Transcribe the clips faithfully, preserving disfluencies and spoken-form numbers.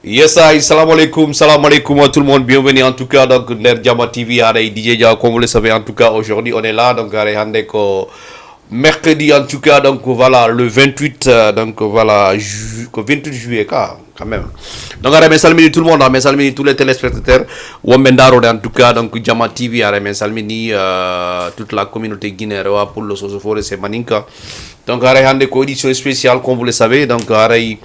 Yes, I, salam alaikum, salam alaikum à tout le monde, bienvenue en tout cas donc nder Jama T V, haray D J Dia, comme vous le savez en tout cas aujourd'hui on est là, donc haray hannde ko mercredi en tout cas, donc voilà le vingt-huit, euh, donc voilà ju- ko vingt-huit juillet ka quand même. Donc haray min salmini tout le monde, hein, min salmini tous les téléspectateurs wonɓe ndaarooɓe en tout cas donc Jama T V, haray min salmini euh, toute la communauté guinéenne, Rewa, Pullo, Soso, Fore, c'est Maninka. Donc haray hannde ko édition spéciale comme vous le savez, donc haray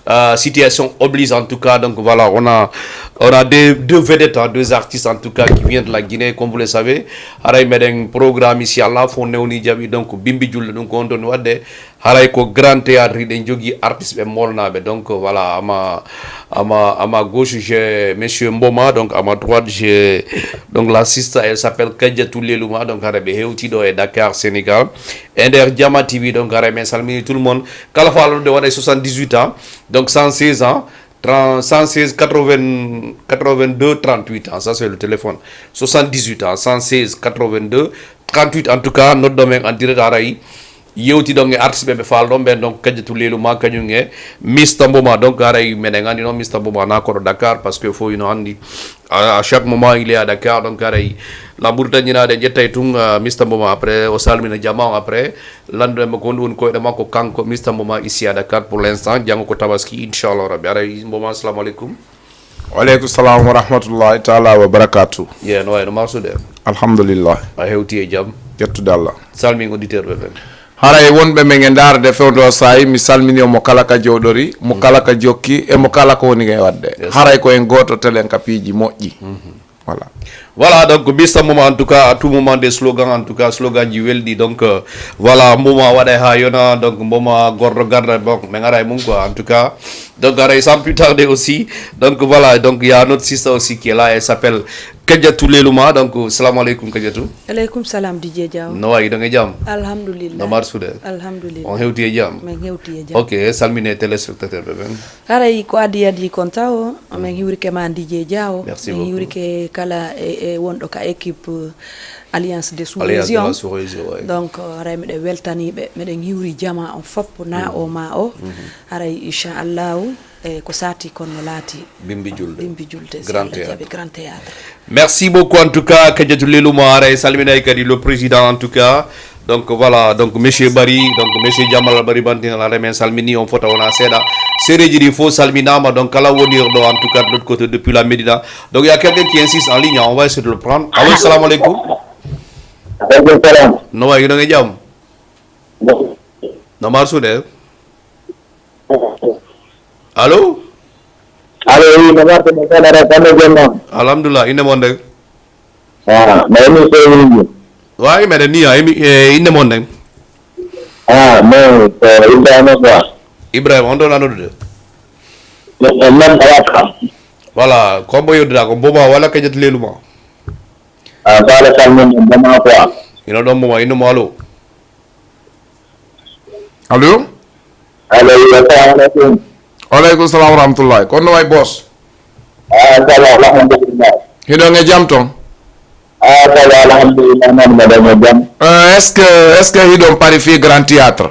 euh, situation oblige en tout cas, donc voilà on a on a deux, deux vedettes, hein, deux artistes en tout cas qui viennent de la Guinée comme vous le savez. Haray meɗen programme ici Allah fof newni jaɓi, donc Bimbi Julde, ɗum ko on toon waɗde. Haray ko grand théâtre hiɗen jogii artiste ɓe molnaaɓe, donc voilà à ma à ma à ma gauche j'ai monsieur Mboma, donc à ma droite j'ai donc la sister, elle s'appelle Kadiatou Lelouma, donc haray ɓe hewti ɗo e Dakar, Sénégal, e nder Jama T V, donc haray min salmini tout le monde. Kala faalɗo nodde waɗa e soixante-dix-huit ans, donc cent seize ans, trente, cent seize quatre-vingts, quatre-vingt-deux trente-huit ans, ça c'est le téléphone. Soixante-dix-huit ans, cent seize quatre-vingt-deux trente-huit, en tout cas noddo min en direct, haray yewtiɗon e artiste ɓe ɓe faalɗon ɓen, donc Kadiatou Lelouma kañum e Mister Mboma, donc haray meɗen anndi noon Mister Mboma na koɗo Dakar, parce que fof ino anndi à, à chaque moment il est à Dakar, donc haray la Mauritanie naade ƴettay tun euh, Mister Mboma, après o salmina jama on, après lanndoɗen mo ko honɗum woni koyɗe makko kanko Mister Mboma ici à Dakar pour l'instant. Janngo ko tabaski inchallah rabbi. Haray Mboma, assalamu aleykum. Waleykum salam wa rahmatullahi taala wa barakatu. Ye no wayi no marsude? Alhamdulillah. A hewti e jam? Ƴettude Allah. Salmin auditeur ɓe ɓen. Haray wonɓe men e ndaarde fewndo saayi, mi salmini mo kala ka jooɗori, mo kala ka jokki e mo kala ko woni e waɗde. Yes. Haray ko en gooto telen ka piiji moƴƴi. Voilà. Voilà, donc Mister Mboma en tout cas à tout moment des slogans, en tout cas slogan ji welɗi, donc euh, voilà Mboma waɗa ha yona, donc Mboma gordo garda, bon min ara e mum quoi en tout cas. Donc haray sans plus tarder aussi, donc voilà, donc il y a notre sister aussi qui est là, elle s'appelle Kadiatou Lelouma, donc salam aleykum Kadiatou. Aleykum salam D J Diaw. No wayi, hiɗon e jam? Alhamdulillah. No marsude? Alhamdulillah. On hewti e jam? Min hewti e jam. Ok, salmine téléspectateur ɓe ɓen. Haray ko adii adii kon taw, min hiwrike ma D J Diaw. Merci beaucoup. Min hiwrike kala e, e wonɗo ka équipe euh, Alliance de Alliance de la sous-région. Sous-région, ouais. Donc euh, haray miɗen weltaniiɓe, miɗen hiwri jama on fof na o ma o. Haray inchallahu e ko saati kon no laati Bimbi Julde. Bimbi Julde, si Grand Allah Théâtre. Jaɓi, Grand Théâtre. Merci beaucoup en tout cas Kadiatou Lelouma, haray salminay kadi le président en tout cas. Donc voilà, donc monsieur Bari, donc monsieur Jamal Bari Bantinal, haray min salmini on fota wona seeɗa. Seedeji ɗi fof salminama, donc kala wonirɗo en tout cas de l'autre côté depuis la Médina. Donc il y a quelqu'un qui insiste en ligne, on va essayer de le prendre. Allô, salam aleykum. Aleykum salam. No wayi, hiɗon e jam? No marsude? Allô? Allô, oui, no marsude, no marsude, no marsude. Alhamdulillah, innde mon nden? Ah, ma émission winndi. Wayi meɗen ni a emi e innde mon nden? Ah, min ko Ibrahima quoi. Ibrahima, on ɗon a noddude? Min ko Mame Awaka. Voilà, ko mbo yewdida ko Mboma walla Kadiatou Lelouma? Ah, Sala Salmon Mboma quoi. Ino ɗon Mboma, inno mo allo. Allo? Allo, assalamu aleykum. Waleykum salam wa rahmatullahi. Ko no wayi boss? Ah, ça va, alhamdulillah. Hiɗon e jam ton? Ah, ça va, alhamdulillah, man mbaɗa mo jam. Euh, est-ce que est-ce que hiɗon pari fii Grand Théâtre?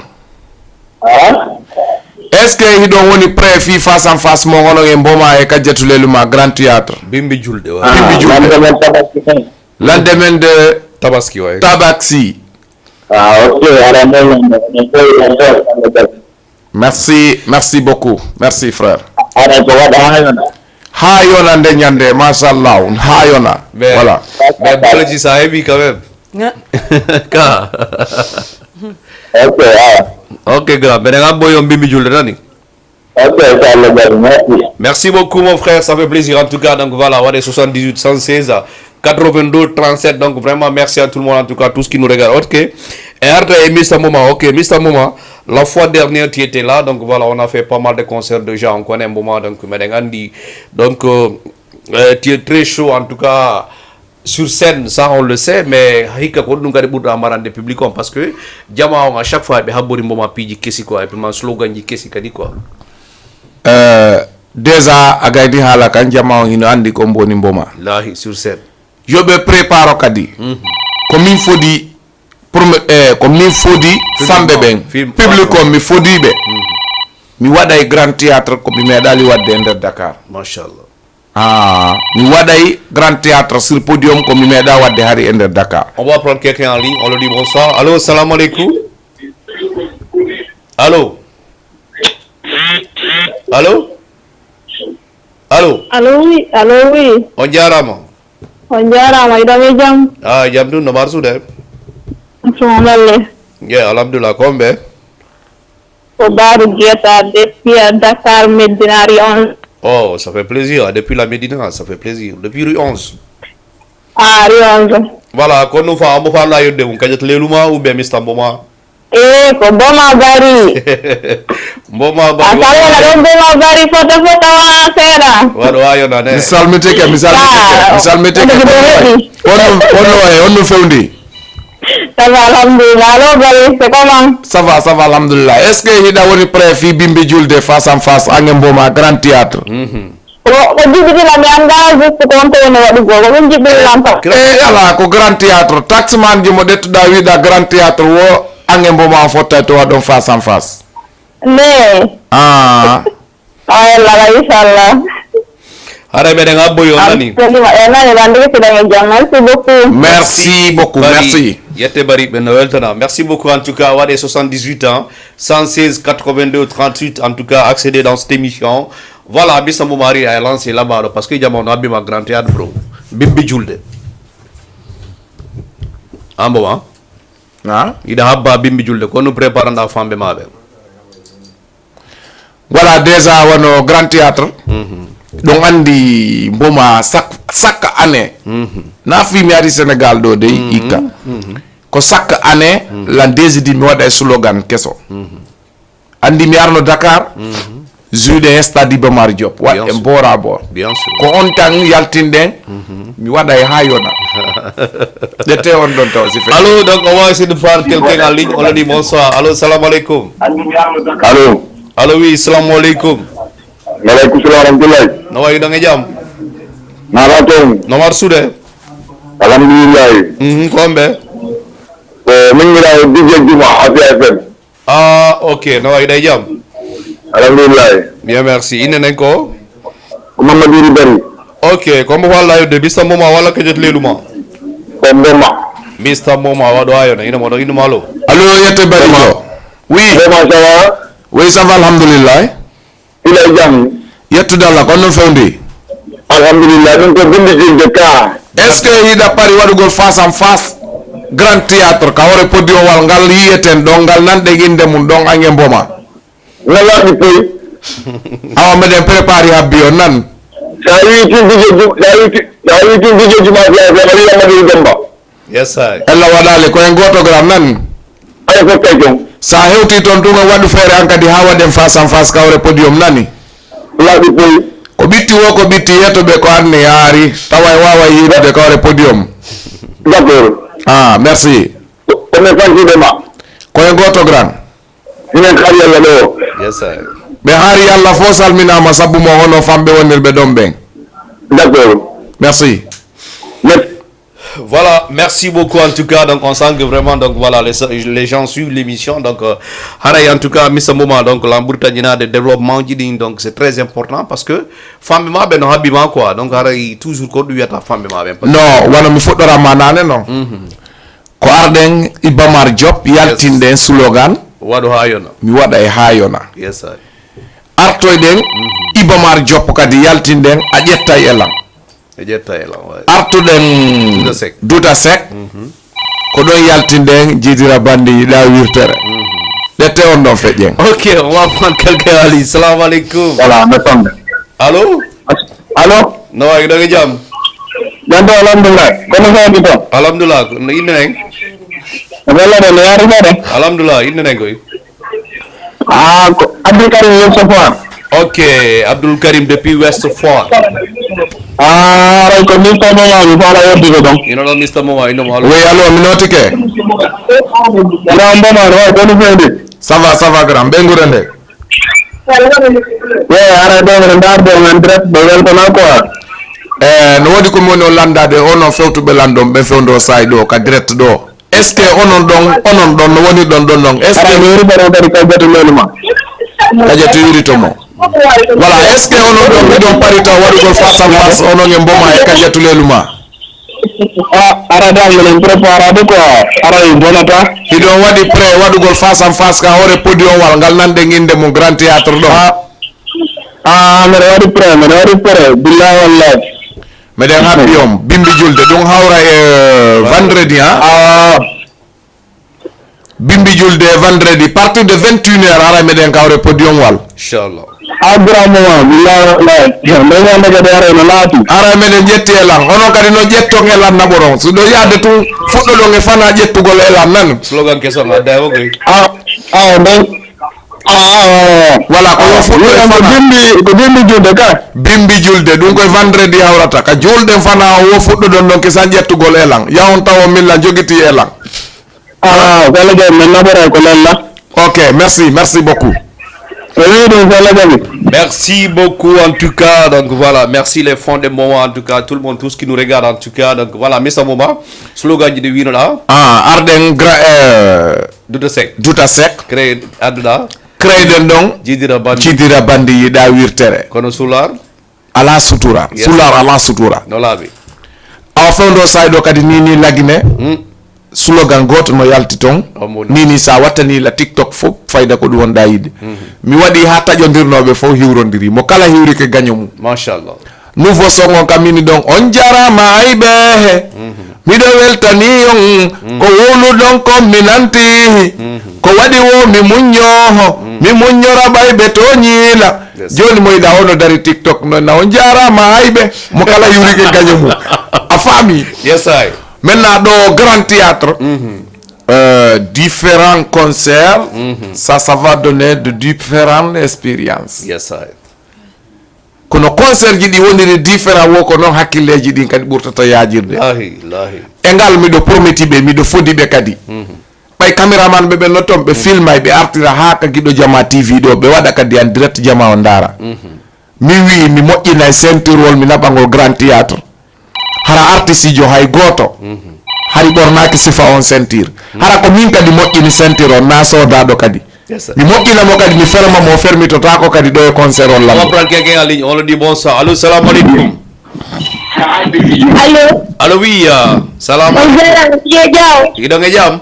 Ah? Est-ce que hiɗon woni prêt fii face en face mo onon e Mboma e Kadiatou Lelouma Grand Théâtre? Bimbi julde wa. Ah, Bimbi julde. Lande men tabaski hen. Lande men de tabaski way. Tabaski. Ah, ok, ara men lande men koy lande. Merci, merci beaucoup. Merci, frère. Ara ko waɗa ha yona. Ha yona nde ñande, machallah, ha yona. Mais, voilà. Mais Balaji, ça a émis quand même. Ka. Ok, ah. Ok, grand. Mais nga boy on bimbi julde nani. Ok, inchallah, merci. Merci beaucoup, mon frère. Ça fait plaisir. En tout cas, donc voilà, on est soixante-dix-huit cent seize. quatre-vingt-deux trente-sept. Donc vraiment merci à tout le monde, en tout cas tout ce qui nous regarde. Ok. Et arta et Mister Mboma. Ok, Mister Mboma, la fois dernière tu étais là, donc voilà, on a fait pas mal de concerts déjà, on connaît Mboma, donc meɗen anndi. Donc euh, euh, tu es très chaud en tout cas sur scène, ça on le sait, mais hikka ko ɗum kadi ɓurɗa marande public on, parce que jama on à chaque fois ɓe habbori Mboma piiji kesi quoi, et puis ma slogan ji kesi kadi quoi. Euh, déjà a gayni haala kan, jama on hino anndi ko Mboni Mboma. Lahi sur scène. Yo ɓe préparo kadi. Ko min fodi pour me- eh, ko min fodi famɓe ɓen. Public on mi fodi ɓe. Mi waɗay Grand Théâtre ko mi meeɗaali waɗde e nder Dakar. Machallah. Ah, mi waɗay Grand Théâtre sur podium ko mi meeɗa waɗde hari e nder Dakar. On va prendre quelqu'un en ligne. On lui dit bonsoir. Allô, salam alaikum. Allô. Allô. Allô. Allô, oui. Allô, oui. On jarama. On jarama, iɗon e jam? Ah, jam tun no marsude. Sumalle. Yeah, alhamdulillah. Kombe. Ko Baru Guetta depuis Dakar, Medina, rue onze. Oh, ça fait plaisir. Depuis la Médina, ça fait plaisir. Depuis rue onze. Ah, rue onze. Voilà, ko ɗum fa omo faala yodde mum kajat leluma ou bien mista mboma. E ko Boma Bari. Mboma Bari. A salmina ɗon Boma Bari foto foto wa seeɗa. Waɗo ha yonane. Mi salmitike, mi salmitike, mi salmitike. Ɗum heɗi. Honno honno e honno fewndi? Ça va, alhamdulillah. Allô, Bari, c'est comment? Ça va, ça va, alhamdulillah. Est-ce que hiɗa woni prêt fii bimbi julde face en face ange mboma Grand Théâtre? Ko ko jiɗɗinami annda juste ko honto woni waɗugol ko ɗum jiɗɗinami tan. E ala ko Grand Théâtre, taxman ji mo ɗettuɗa wiɗa Grand Théâtre wo ange mboma on fottay to waɗon face en face. Mais Ah, ay lala, inchallah. Haray meɗen abboyi on nani. Welima e nani lan ndeke siɗen e jam, merci beaucoup. Merci beaucoup, Bari, merci. Yette Bari ɓe no weltana. Merci beaucoup en tout cas. Waɗe soixante-dix-huit ans, cent seize quatre-vingt-deux trente-huit, en tout cas accéder dans cette émission. Voilà, mista mboma ari a lancé labaɗo parce que jama on habbima Grand Théâtre bro. Bimbi julde. An mboma. Ah. Iɗa habba bimbi julde ko no préparanɗa famɓe maɓe. Voilà, déjà wano Grand Théâtre. Ɗon andi mboma sak- sakka année. Na fi mi ari Sénégal ɗo dey ikka. Ko sakka année lan décidi mi waɗa e slogan keso. Andi mi arno Dakar. Juuɗe e stade Iba Mar Diop waɗ Bien en sûr. Bora bor. Bien sûr. Ko on tan yaltinɗen. Mi waɗa e ha yona. Ƴette on ɗon taw si fe. Allô, donc on va essayer de prendre quelqu'un en ligne. On lui dit bonsoir. Allô, salam alaikum. Allô. Allô, oui, salam alaikum. Waleykum salam wa rahmatullahi. No wayi ɗon e jam? Mara toon. No marsude? Alhamdulillahi. Mhm, ko homɓe? Ko min mbiɗa o D J Juma Afia F M. Ah, ok, no wayi ɗon e jam? Alhamdulillahi. Bien, merci. Inde nden ko? Ko Mamadou Ri Bari. Ok, ko mbo falla yodde mista mboma walla ko jet leluma? Ko mboma. Mista mboma waɗo ha yona ina moɗo ino malo. Allo, yette Bari Diop. Oui. Mboma, ça va? Oui, ça va, alhamdulillah. Ila e jam. Yettude Allah, ko on no fewndi? Alhamdulillah, ɗum ko bimbi julde ka. Est-ce que hiɗa pari waɗugol face en face Grand Théâtre ka hoore podium wal ngal yiyeten ɗon ngal nanɗen inde mum ɗon ange mboma? No laaɓi poy. Awa meɗen prépari habbi on nan. Sa witi D J Juma, sa witi, sa witi D J Juma Afia F M, a wiya Mamadou Demba. Yes, I. Ella waɗali ko en goto Grand nan. Ay fof kay jom. Sa hewti toon tun on waɗu feere an kadi ha waɗen face en face ka hoore podium nani. Laaɓi poy. Ko ɓitti wo ko ɓitti yeto ɓe ko anni yaari tawa e wawa yiidude ka hoore podium. D'accord. Ah, merci. Ko men fantiɓe ma. Ko en goto Grand. Minen kadi Allah ɗo. Yes, I. Ɓe haari Allah fof salminama sabu mo hono famɓe wonirɓe ɗon ɓen. D'accord. Merci. Merci. Voilà, merci beaucoup en tout cas. Donc on sent que vraiment, donc voilà, les, les gens suivent l'émission. Donc euh, haray en tout cas mista mboma donc la mburtañinade développement ji ɗin, donc c'est très important parce que famɓe maɓe no habbima quoi. Donc haray toujours ko ɗum wiyata famɓe maɓe. No, wano mi fuɗɗorama nane non. Ko arɗen Iba Mar Diop yaltinɗen slogan. Waɗo ha yona. Mi waɗa e ha yona. Yes, I. Artoyɗen Iba Mar Diop kadi yaltinɗen a ƴettay e lan. E ƴetta e lan, ouais. Artuɗen Douta Seck. Douta Seck. Ko ɗon yaltinɗen jiidira bandi yiɗa wirtere. Ƴette on ɗon feƴƴen. Ok, on va prendre quelqu'un en ligne. Salam alaikum. Voilà, no tonga. Allô? Allô? No wayi ɗon e jam? Jam to alhamdulillah. Kono fewndi toon? Alhamdulillah, no inde nen? Walla ɗo no yaari fede? Alhamdulillah, inde nen koy? Ah, ko Abdoul Karim West Foire. Ok, Abdoul Karim depuis West Foire. Ah, aray ko min ko mama mi fala yoddude ɗon. Ino ɗon mista mo wa ino mo alo. Oui, allo, mi notike. Grand Bomar, way kono fewndi? Ça va, ça va, grand. Ɓe ngure nde. We ara ɗo no ndarde en direct ɓe weltana quoi. E no woodi ko mi woni o landade onon fewtuɓe landon ɓe fewndo saay ɗo ka direct ɗo. Est ce que onon ɗon onon ɗon no woni ɗon ɗon ɗon? Est ce Ara que mi wori ɓe ɗo kadi kalbatu leluma. Kadiatou yurito mo. Voilà, est-ce que onon ɗon miɗon pari taw waɗugol face à face onon e Mboma e Kadiatou Leluma? Ah, ara dal minen préparade quoi, ara e bonata. Hiɗon waɗi prêt waɗugol face à face ka hoore podium wal ngal nanɗen innde mum Grand Théâtre ɗon? Ah, ah, mbeɗa waɗi prêt, mbeɗa waɗi prêt, billahi wallahi. Meɗen haɓɓi on bimbi julde ɗum hawra e vendredi ha. Ah, Bimbi julde e vendredi partir de vingt et une heures haray meɗen kawre podium wal. Inchallah. A grand moment, billahi wallahi. Nde ñande kadi ara no laati. Haray meɗen ƴetti e lan. Onon kadi no ƴetton e lan naɓoron. So ɗo yahde tun fuɗɗoɗon e fana ƴettugol e lan nan. Slogan keso ma dawo koy. Ah, ah, ben. Ah, voilà ko yo fuɗɗo e fana. Bimbi, ko bimbi julde ka. Bimbi julde ɗum koye vendredi hawrata ka julɗen fana o wo fuɗɗoɗon ɗon kesan ƴettugol e lan. Yahon tawo min lan jogiti e lan. Ah, Sala Diaby, min naɓoray ko lella. Ok, merci, merci beaucoup. O wi ɗum Sala Diaby. Merci beaucoup en tout cas. Donc voilà, merci les fonds de Mowa en tout cas, tout le monde, tout ce qui nous regarde en tout cas. Donc voilà, Mister Mowa, slogan ji ɗi winoɗa. Ah, arɗen gra euh, Duta sec. Duta sec. Créé adduɗa. Créé ɗen ɗon. Jidira bandi. Jidira bandi yiɗa wirtere. Kono sular. Ala sutura. Sular ala sutura. No laaɓi. Awa fewndo sayɗo kadi nini lagine. Hmm. Slogan goto no yalti ton. Nini sa wattani la TikTok fof fayda ko ɗum wonɗa yiɗde. Hmm. Mi waɗi ha taƴodirnoɓe fof hiwrodiri mo kala hiwrike gaño mum. Machallah. Nouveau song on kam mini ɗon on jarama ayɓe. Hmm. Miɗo weltani on ko wowluɗon kon mi nanti. Ko waɗi wo mi muñño mi muññora ɓay ɓe toñiila. Jooni mo yiɗa ono dari TikTok noon na on jarama ayɓe mo kala yurike gaño mum. A faami? Yes I. Maintenant ɗo grand théâtre euh, différents concerts ça ça va donner de différentes expériences. Yes I. Kono concert ji ɗi woniri différent wo ko noon hakkilleeji ɗin kadi ɓurtata yaajirde. E ngal miɗo prometi ɓe, miɗo fodi ɓe kadi. Mhm. Ɓay cameraman ɓe ɓen no toon, ɓe filmay, ɓe artira haa ka Giɗo Jama T V ɗo, ɓe waɗa kadi en direct jama o ndaara. Mhm. Mi wi'i mi moƴƴinay ceinture wol mi naɓangol Grand Théâtre. Hara artiste jo hay gooto hari ɓornaaki sifa on ceinture. Hara ko min kadi moƴƴini ceinture on, naa soodaaɗo kadi. Mi moƴƴina mo kadi, mi ferma mo, o fermitotaako kadi ɗo e concert on lamɗo. Comprendre quelqu'un en ligne, on le dit bonsoir. Allô, salam alaikum. Allô. Allô, oui, euh, salam alaikum. Bonjour, monsieur Diaw. Iɗon e jam?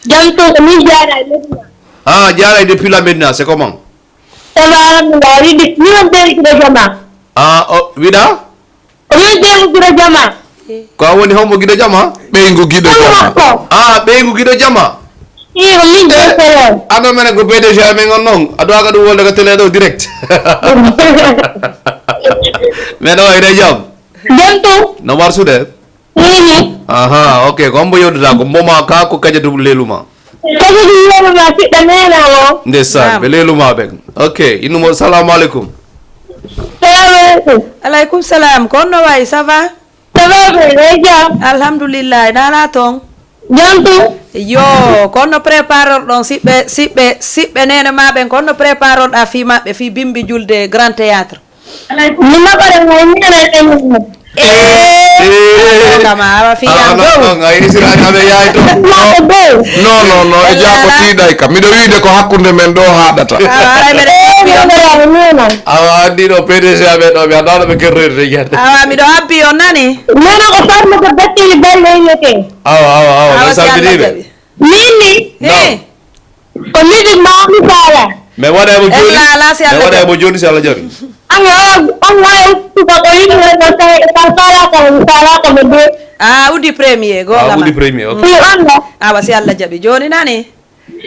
Jam to, ko min Diarra e Medina. Ah, Diarra depuis la Medina, c'est comment? Ça va, alhamdulillah. Wiɗi, mi on ɓe Giɗo Jama. Ah, oh, wiɗa? Ko min ɓeyngu Giɗo Jama. Ko a woni hombo Giɗo Jama? Ɓeyngu Giɗo Jama. Ah, ɓeyngu Giɗo Jama. Iyo, min ƴeew sewon. Ano menen ko P D G amen on noon. A duwaka ɗum wolde ko télé ɗo direct. Mais ɗo ene jam. Jam to. No marsude. Aha, ok, ko hombo yewdata ko mboma ka ko kaja ɗum leluma. Kaja ɗum leluma fiɗɗa nena o. Ndesan, ɓe leluma ɓen. Ok, innumo salamu aleykum. Salamu aleykum. Aleykum salam, ko honno wayi, ça va? Ça va bien, e jam? Alhamdulillah, nana toon? Jam toon. Yo, ko honno préparorɗon siɓɓe siɓɓe siɓɓe nene ma ɓen, ko honno préparorɗa fii maɓɓe, fii bimbi julde Grand Théâtre? Mi naɓoray hay minen e minen. Kama awa fiyan dow. Ay sira aɓe yaay to. Naɓe dow. Non non non e jaa ko tiiɗay kam miɗo wiide ko hakkunde men ɗo haaɗata. Awa aray meɗen Naɓoray hay minen. Awa andi ɗo P D G amen ɗo mi anndaa no ɓe kerroyta yiyande. Awa miɗo habbi on nani. Minen ko farmata battiri balle yiyete. Awa awa awa no salminiɓe. Min ni. Ko musique ma on misala. Mais waɗa mo joni. Ella ala si Allah. Waɗa mo joni si Allah jaabi. An on on wawi suka ko yimɓe no tawi ka sala ka sala ko mo de. Ah, uddi premier go. Ah, uddi premier. Okay. Fi on no. Awa si Allah jaabi joni nani.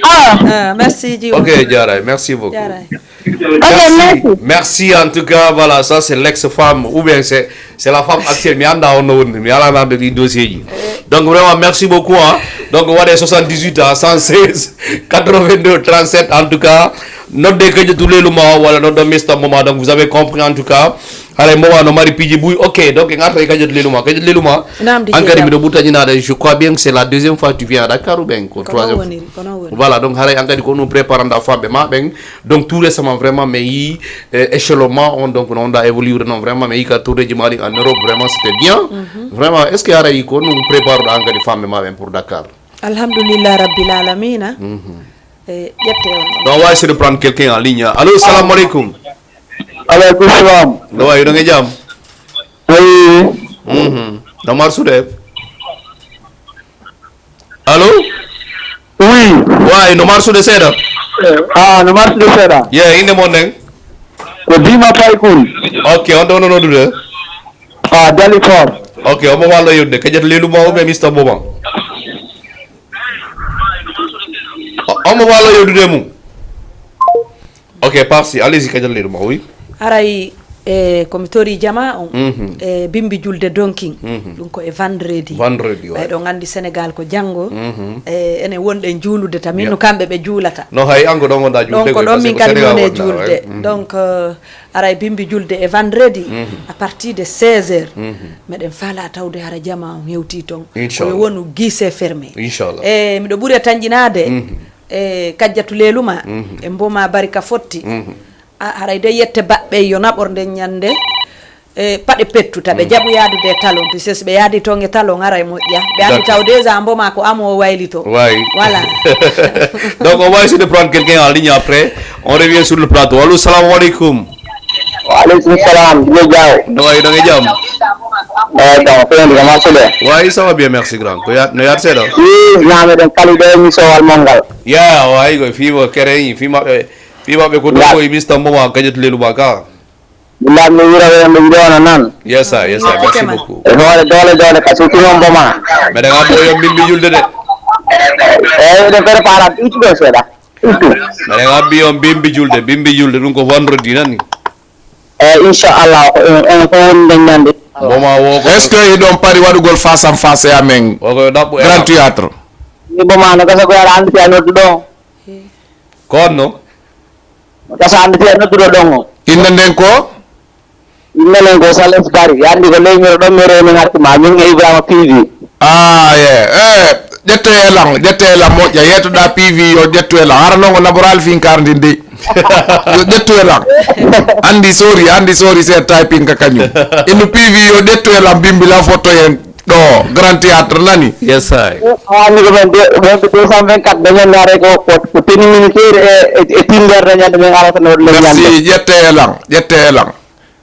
Ah. Ah, merci Jiwo. Okay, jaray. Merci beaucoup. Jaray. Ok, merci. Merci en tout cas, voilà, ça c'est l'ex-femme ou bien c'est C'est la femme actuelle, mi anndaa on no woni, mi alaa nande ɗi dossier ji. Donc vraiment merci beaucoup hein. Donc waɗe soixante-dix-huit à cent seize quatre-vingt-deux trente-sept en tout cas. Nodde Kadiatou Leluma walla nodde Mister Moma, donc vous avez compris en tout cas. Haray Moma no mari piiji buy. Ok, donc en arta e Kadiatou Leluma. Kadiatou Leluma. Naam, D J. An kadi miɗo ɓurtañinaade, je crois bien que c'est la deuxième fois tu viens à Dakar ou bien ko troisième fois? Voilà, donc haray an kadi ko ɗum préparanda famɓe ma ɓen. Donc tout récemment vraiment mi yii échelon ma on, donc no wonɗa évoluer noon, vraiment mi yii ka tournéji ma ɗi en Europe, vraiment c'était bien. Vraiment est ce que haray ko ɗum préparoɗa an kadi famɓe ma ɓen pour Dakar? Alhamdulillah rabbil alamina. E ƴette on ɗon. Ɗon wawi sede prendre quelqu'un en ligne. Allo, salamu aleykum. Aleykum salam. No wawi, ɗon e jam? Eyi. Mhm. No marsude? Allo? Oui. Wawi, no marsude seeɗa? Ah, no marsude seeɗa. Ye, inde mon nden? Ko Dima Paykun. Ok, on ɗo no noddude? Ah, Dali Fort. Ok, omo wallo yodde kajat lelu ma ou bien Mister Boma? O- omo wallo yoddude mum. Ok, parsi, allez-y, kajal leydi ma, oui. Haray, e komi tori jama on, mhm, e bimbi julde donkin. Mhm. Ɗum ko e vendredi. Vendredi, ouais. Ɓay ɗon anndi Sénégal ko janngo. Mhm. E enen wonɗen juulude tan, min no kamɓe ɓe juulata. No hay anngo ɗon wonɗa juulde. Donc ɗon min kadi woni e juulde. Mhm. Donc, euh, haray bimbi julde e vendredi, mhm, à partir de seize heures. Mhm. Meɗen faala tawde hara jama on hewti ton. Inchallah. Koye wonu guichet fermé. Inchallah. E miɗo ɓuri e tanƴinaade, mhm, e kajjatu leeluma, mhm, e mboma barika fotti. Mhm. A haray de yette baɓɓe yo naɓor nden ñande. E paɗe pettu taɓe, mhm, jaɓu yaadude e talon, puisque si ɓe yaadi toon e talon haray moƴƴa. Ɓe anndi taw déjà mboma ko amo o waylito. Wayi. Voilà. Donc on va essayer de prendre quelqu'un en ligne après. On revient sur le plateau. Allo, salamu aleykum. Wa aleykum salam, Djibo Diaw. No wayi, ɗon e jam? Eyi, kam, ko yandi ko marsude. Wayi, ça va bien, merci grand. Ko ya-, no yaat seeɗa? Ii, na meɗen kali ɗo émission wal mon ngal. Ya, wayi, ko fii mo kere yi, fii maɓɓe, fii maɓɓe ko ɗo ko e Mister Mboma, kajatu lelu ma ka. Billahi, mi wira ɓe, mi yiɗono nan. Yes, sir, yes, sir. Merci beaucoup. E hoore doole, doole, ka suuti mon Mboma. Meɗen anndi o yo mbimbi julde de. Eyi, eɗen préparé ɗiɗi ɗo seeɗa. Meɗen abbi on bimbi julde, bimbi julde, ɗum ko vendredi nani. Eyi, inchallah, ko en, en ko woni nden ñande. Mboma wo ko est-ce que hiɗon pari waɗugol face en face e amen? O ko ɗaɓɓu e Grand Théâtre. Ni Mboma no gasa ko aɗa anndi si a noddu ɗo. Ko honno? No gasa anndi si a noddu ɗo ɗon o. Innde nden ko? Innde nden ko Sales Bari, anndi ko ley miro ɗon mi rewni ngarti ma, min e Ibrahima P V. Ah, ye. Eh, ƴettoye lan, ƴettoye lan moƴƴa, yettoɗa P V yo ƴettoye lan. Hara non ko naboral fin kardi ndi. Yo ƴettoye lan. Anndi sori, anndi sori se typing ka kañum. Innu P V yo ƴettoye lan bimbi lan foto hen ɗo, Grand Théâtre nani. Yes, I. Anndi ko ɓen de, ɓen ko deux cent vingt-quatre ɓe ñande are ko, ko, ko tenue militaire e, e, e Tinder de ñande men arata no le ñande. Merci, ƴettoye lan, ƴettoye lan.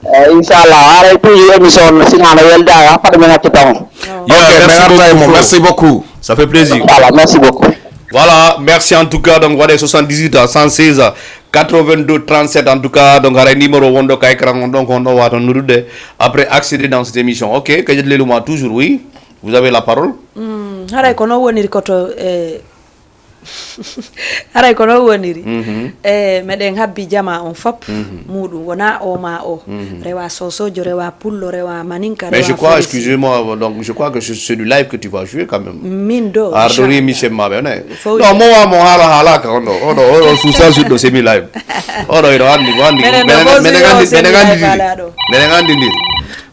Eh, inchallah, haray tuuji émission no sina no welda, haɓɓaɗo men accu tan. Ok, yeah, merci beaucoup. Merci beaucoup. Ça fait plaisir. Voilà, merci beaucoup. Voilà, merci en tout cas. Donc, voilà, soixante-dix-huit à cent seize à quatre-vingt-deux trente-sept. En tout cas, donc, haray numéro wonɗo ka écran on, donc, on ɗo wata noddude. Après, accéder dans cette émission. Ok, kajat leluma toujours, oui. Vous avez la parole. Hmm, haray ko no woniri koto, eh, haray ko noon woniri. Mhm. E meɗen habbi jama on fop. Mhm. Muɗum wona o ma o. Mhm. Rewa sosojo, rewa pullo, rewa maninka, mais rewa je crois, excusez-moi, donc je crois que c'est, c'est du live que tu vas jouer quand même. Min do, arɗo inchallah. Remi chef maɓe ne. Non, mo wa mo hala hala ka on ɗo. On ɗo, on ɗo susa suddo semi live. On ɗo ino andi, mo andi. Menen ɗo menen andi, menen andi. Menen andi ndi.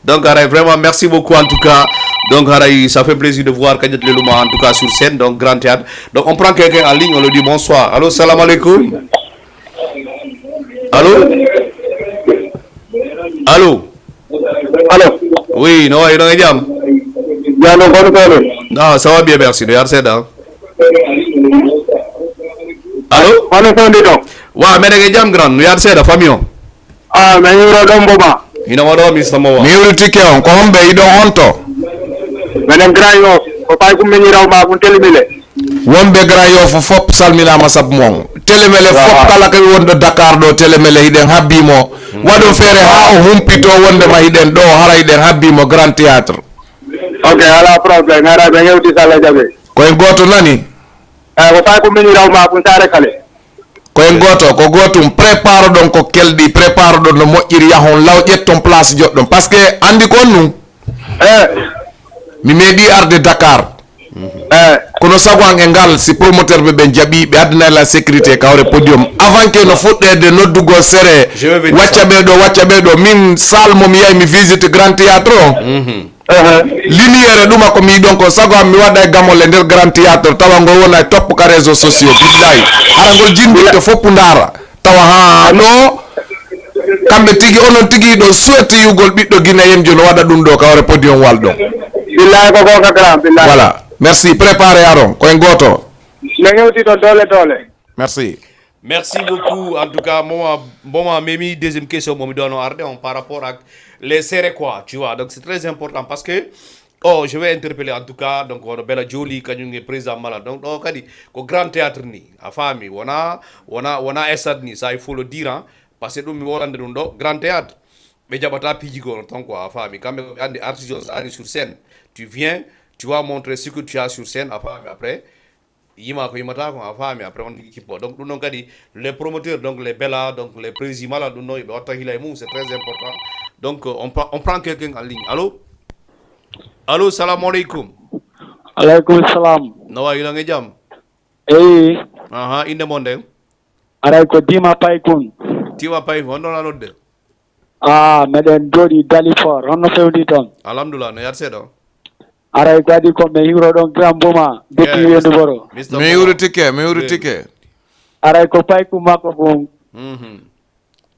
Donc, haray, vraiment, merci beaucoup en tout cas. Donc, haray, ça fait plaisir de voir Kadiat Leluma en tout cas sur scène, donc Grand Théâtre. Donc, on prend quelqu'un en ligne, on lui dit bonsoir. Allô, salam alaikum. Allô? Allô? Allô? Oui, no wayi, no e jam? Jam, no kono kono. Ah, ça va bien, merci. No yar seeɗa. Allô? Kono kono ɗo. Wa, meɗen e jam, grand. No yar seeɗa, famille o. Ah, mi yuro ɗon Mboma. Ina waɗo, mi Samba Wa. Mi yurtike on, ko homɓe iɗon on to? Menen Grand Yoff, ko fay ko miñiraw ma kun telimile. Wonɓe Grand Yoff fof salminaama sabu mon. Telemele fof kala ko wonɗo Dakar ɗo, Telemele hiɗen habbi mo. Waɗon feere haa o humpito wonde ma hiɗen ɗo, hara hiɗen habbi mo Grand Théâtre. Ok, ala problème, ara ɓe yewti sala jaɓe. Ko en gooto nani? Eh, ko fay ko miñiraw ma kun saare kale. Ko en gooto, ko gootum. Prépare ɗon ko kelɗi, prépare ɗon no moƴƴiri, yahon law, ƴetton place joɗɗon. Parce que anndi ko on nun? Eh. Mi meeɗi arde Dakar. Eh. Kono sago an e ngal, si promoteur ɓe ɓen jaɓi, ɓe addana la sécurité, kawre podium. Avant que no fuɗɗeede noddugol sere, je vais venir wacca ça. Ɓe ɗo, wacca ɓe ɗo. Min salle mo mi yahi, mi visite Grand Théâtre o. Mhm. Lumière ɗuma ko mi yiɗon ko sago am mi waɗa e gamol e nder Grand Théâtre tawa ngol wona e topp ka réseaux sociaux, billahi. Hara ngol jinditte fof ndaara. Tawa ha ɗo, kamɓe tigi, onon tigi ɗo souhaite yugol ɓiɗɗo Guinéen jo no waɗa ɗum ɗo ka hoore podium wal ɗo. Billahi ko gonga grand, billahi. Voilà. Merci. Préparé aron. Ko en gooto. Ne hewti ɗon doole doole. Merci. Merci beaucoup. En tout cas, Mboma, Mboma, Mimi, deuxième question, Momi Dono Arde, on par rapport à les serrés, quoi, tu vois. Donc, c'est très important parce que, oh, je vais interpeller en tout cas, donc, on a Bella Jolie, Kanyunge, président Mala. Donc, donc, kadi, ko grand théâtre ni, a famille, on a, on a, on a Essad ni, ça, il faut le dire, hein, parce que nous, on a grand théâtre. Mais il y a pas de pigi, quoi, ton, quoi, a famille. Quand même, on a des artistes, on est sur scène. Tu viens, tu vas montrer ce que tu as sur scène, a famille. Après, yima ko yimata ko a faami, après on tigi kippo. Donc ɗum ɗon kadi, les promoteurs, donc les bela, donc les prési mala, ɗum ɗon ɓe watta hila e mum, c'est très important. Donc euh, on, prend, on prend quelqu'un en ligne. Allô? Allô, salamu aleykum. Aleykum salam. No wawi ɗon e jam? Eyi. Aha, inde mon nden? Aray ko Dima Paykun. Dima Paykun, honɗon a nodde? Ah, meɗen jooɗi Dalifort, honno fewndi toon? Alhamdulillah, no yaade seeɗa on? Aray ko adi ko mi hiwro ɗon Grand Buma, depuis Weendu Boro. Mi hiwritike, mi hiwritike. Aray ko payku makko kon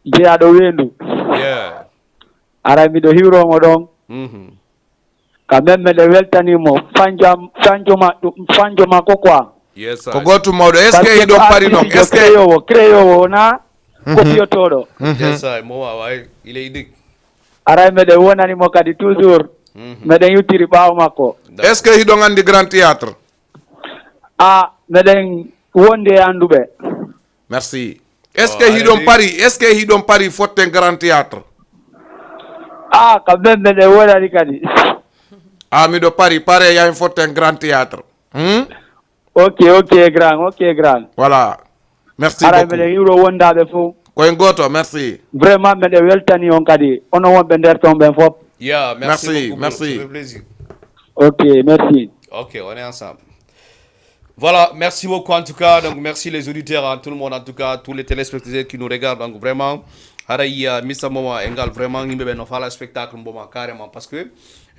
jeyaaɗo Weendu. Aray miɗo hiwro mo ɗon. Quand même meɗen weltanii mo fanjo am, fanjo ma, fanjo makko quoi. Ko gootum mawɗo. Est ce que hiɗon pari noon? Est ce que créowo, créowo wona kopiyotooɗo. Yes, ay mo wawa il est unique. Aray meɗen wonani mo kadi toujours. Meɗen yuttiri ɓaawo makko. Est ce que hiɗon anndi grand théâtre? A meɗen wondi e annduɓe. Merci. Est ce que hiɗon pari? Est ce que hiɗon pari fotten grand théâtre? A quand même meɗen wonani kadi. A miɗo pari, pare yahen fotten grand théâtre. Hmm? Ok, ok grand, ok grand. Voilà. Merci. Aray beaucoup. Meɗen hiwro wondaaɓe fof. Ko en gooto, merci. Vraiment meɗen weltani on kadi, onon wonɓe nder toon ɓen fof. Yeah, merci, merci beaucoup. Merci. Ok, merci. Ok, on est ensemble. Voilà, merci beaucoup en tout cas. Donc, merci les auditeurs, à tout le monde, en tout cas, tous les téléspectateurs qui nous regardent. Donc, vraiment, haray euh, Mister Mboma e ngal vraiment yimɓe ɓe no faala spectacle Mboma carrément parce que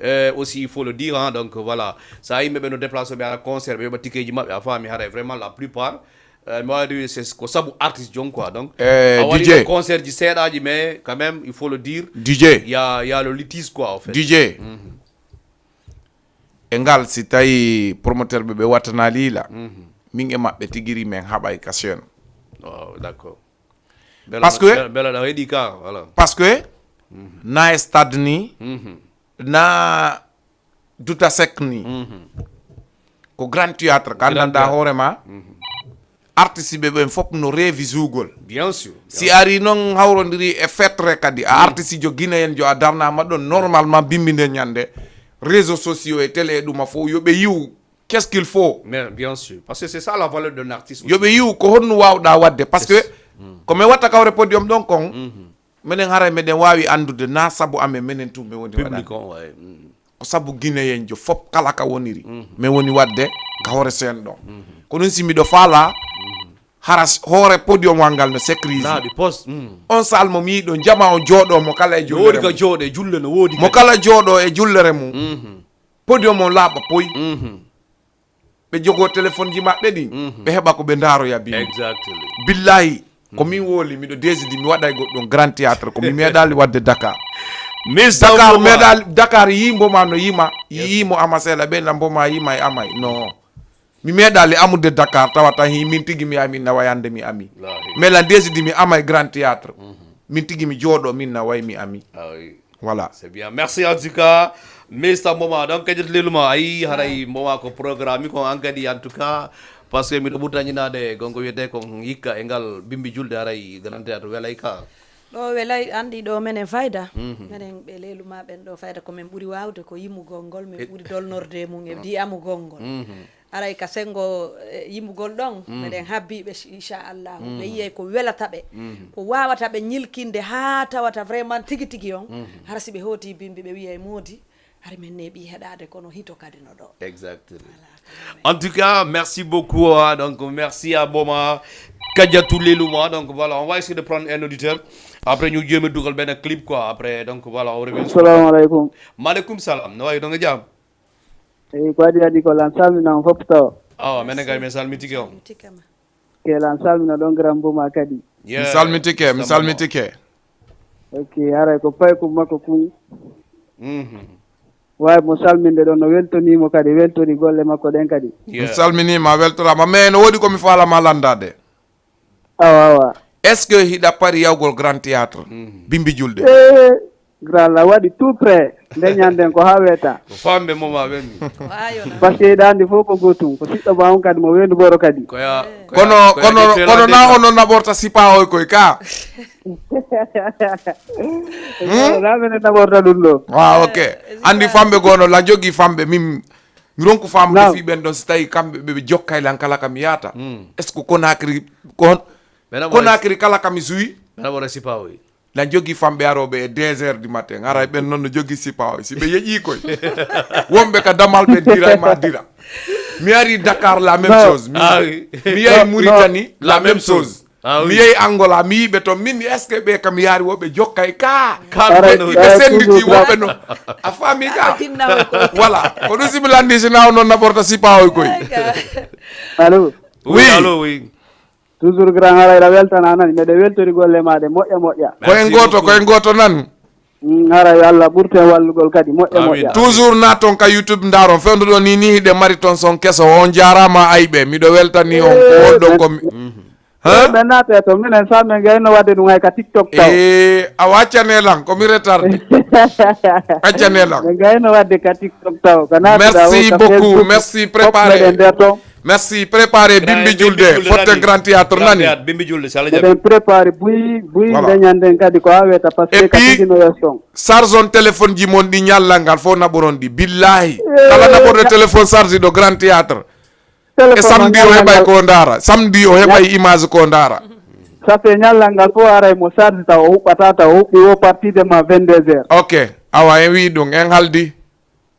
euh, aussi il faut le dire hein, donc voilà, ça yimɓe ɓe no déplacé ɓe ara concert ɓe yoɓa tikeji maɓɓe a faami haray vraiment la plupart euh, mi wawi c'est ko sabu artiste jon quoi donc eh, a waɗi concert ji seeɗaji mais quand même il faut le dire DJ, il y a, il y a le litige quoi en fait. DJ. Mm -hmm. E ngal si tawi promoteur ɓe ɓe wattanaali yila min e maɓɓe tigiri min haɓay ka chaîne. Oh, d'accord. Parce que bela da heɗi ka voilà. Parce que na e stade ni na duta sec ni ko grand théâtre ka nanda hoore ma. Artiste ɓe ɓen fof no reevi zuugol. Bien sûr. Si ari noon hawrondiri e fetre kadi a artiste jo guinéen jo a darnama ɗon normalement bimbi nde ñande réseau sociaux e télé e ɗuma fof yoɓe yiw qu'est ce qu'il faut. Mais bien sûr parce que c'est ça la valeur d'un artiste. Yoɓe yiw ko honno wawɗa wadde parce que ko mi watta kawre podium ɗon kon minen haray meɗen wawi andude na sabu amen minen tun ɓe woni waɗa. Ko sabu guinéen jo fof kala ka woniri min woni wadde ka hoore seen ɗon. Ko ɗum si miɗo faala hara hoore podium wal ngal no sécurisé. On sal mo mi yiɗo jama o jooɗo mo kala e jullere mum. Mo kala jooɗo e jullere mum. Podium on laaɓa poy. Ɓe jogoo téléphone ji maɓɓe ɗin ɓe heɓa ko ɓe ndaaroya bimbi. Billahi. Ko min woli miɗo desidi mi waɗay goɗɗum grand théâtre ko mi meeɗali wadde Dakar. Dakar meeɗali Dakar yimbo ma no yima yimo amasela ɓe lambo ma yima e amay no. Mi meeɗali amude Dakar tawata hi min tigi mi ami na wayande mi ami. Mela desidi mi amay grand théâtre. Min tigi mi jooɗo min na way mi ami. Voilà. C'est bien. Merci en tout cas. Mister Mboma, donc kadi leluma ay haray Mboma ko programme ko an kadi en tout cas parce que miɗo ɓurtañinade gonko wiyete ko hikka e ngal bimbi julde haray grand théâtre welay ka. Ɗo welay andi ɗo menen fayda menen ɓe leluma ɓen ɗo fayda ko min ɓuri wawde ko yimugol ngol min ɓuri dolnorde e mum e di'amugol ngol. Aray ka sengo yimugol ɗon meɗen habbiɓe inchallahu ɓe yiyay ko welata ɓe ko wawata ɓe ñilkinde ha tawata vraiment tigi tigi on hara si ɓe hooti bimbi ɓe wiyay moodi hari min neeɓi heɗade kono hito kadi no ɗo. Exactly. En tout cas merci beaucoup hein, donc merci à Mboma Kadiatou Leluma donc voilà on va essayer de prendre un auditeur après ñu jéem a dugal benn clip quoi après donc voilà on revient. Assalamu alaikum. Maaleykum salam no wayi ɗon e jam? Eyi ko adi adi ko lan salmina on fof tawa. Awa menen kay min salmitike on. Ke lan salmina ɗon grand Mboma kadi. Mi salmitike mi salmitike. Ok haray ko paykum makko kun. Wawi mo salminde ɗon no weltonimo kadi weltoni golle makko ɗen kadi. Mi salminima a weltorama mais no woodi komi faalama landade. Awa, awa. Est-ce que hiɗa pari yawgol Grand Théâtre? Bimbi julde. Eh, Grand la waɗi tout près. Nde ñanden ko haa weeta. Ko famɓe mo ma ɓen mi. Parce que hiɗa anndi fof ko gootum. Ko siɗɗo ma on kadi mo weendu boro kadi. Koya. Kono kono kono na ono naɓorta sipawoy koy ka. Na minen naɓorta ɗum ɗo. Wa, ok. Anndi famɓe goono la jogi famɓe min mi ronku faamude fii ɓen ɗon si tawi kamɓe ɓe jokkay lan kala ka mi yaata. Est-ce que Conakry ko Conakry kala ka mi suwi? Mena wona sipawoy. Na jogi famɓe arooɓe e deux heures du matin haray ɓen noon no jogi sipawoy si ɓe yeƴii koy. Wonɓe ka damal ɓe diray ma dira. Mi ari Dakar la même chose. Mi yehi Mauritanie la même chose. Mi yehi Angola mi yiɓe toon min est-ce que ɓe kam yaari wo ɓe jokkay ka. Ɓe senditi woɓe no a faami ka. Voilà ko ɗum si mi lanndi si naw noon naɓorta sipawoy koy. Allo. Oui. Allo oui. Toujours grand haray aɗa weltana nani meɗe weltori golle ma ɗe moƴƴa moƴƴa. Koyen gooto koyen gooto nan. Haray Allah ɓurten wallugol kadi moƴƴa moƴƴa. Toujours naton ka YouTube ndaron fewndo ɗo ni ni hiɗe mari ton son keso on jarama ayɓe miɗo weltani on ko wonɗon ko mi. Ɓe naate to minen sa min gayno wadde ɗum hay ka TikTok taw. E a waccane lan ko mi retarde. Accane lan. Min gayno wadde ka TikTok taw. Merci beaucoup, merci préparé. Merci, préparé Bimbi Julde, Fotten Grand Théâtre nani. Bimbi Julde, si Allah jaɓi. Eɗen préparé buy buy ndeñan nden kadi ko aweta parce que ka tigi no yeston. Sarge on téléphone ji mon ɗi ñallal ngal fof naɓoron ɗi billahi. Kala naɓorɗo téléphone sarge ɗo Grand Théâtre. E samedi o heɓay ko ndaara, samedi o heɓay image ko ndaara. Ça fait ñallal ngal fof aray mo sarge taw o huɓɓata taw o huɓɓi o partie de ma vingt-deux heures. Ok, awa en wi ɗum, en haldi.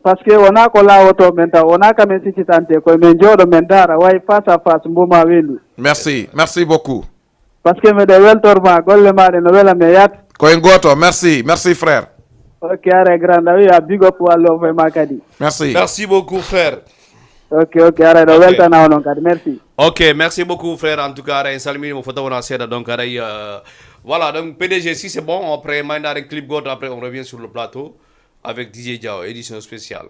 Parce que wona ko lawoto men taw wona ka men sicitante koye men jooɗo men daara way face à face mboma weendu. Merci, merci beaucoup. Parce que meɗe weltorma golle maɗe no wela me yaat. Koye goto, merci, merci frère. Ok are grand a wi a big up wallo fay ma kadi. Merci. Merci beaucoup frère. Ok ok are ɗo weltana onon kadi merci. Ok, merci beaucoup frère, en tout cas ara en salminimo fota wona seeɗa donc aray. Voilà donc P D G si c'est bon après maynaren clip goto après on revient sur le plateau. Avec D J Diao, édition spéciale.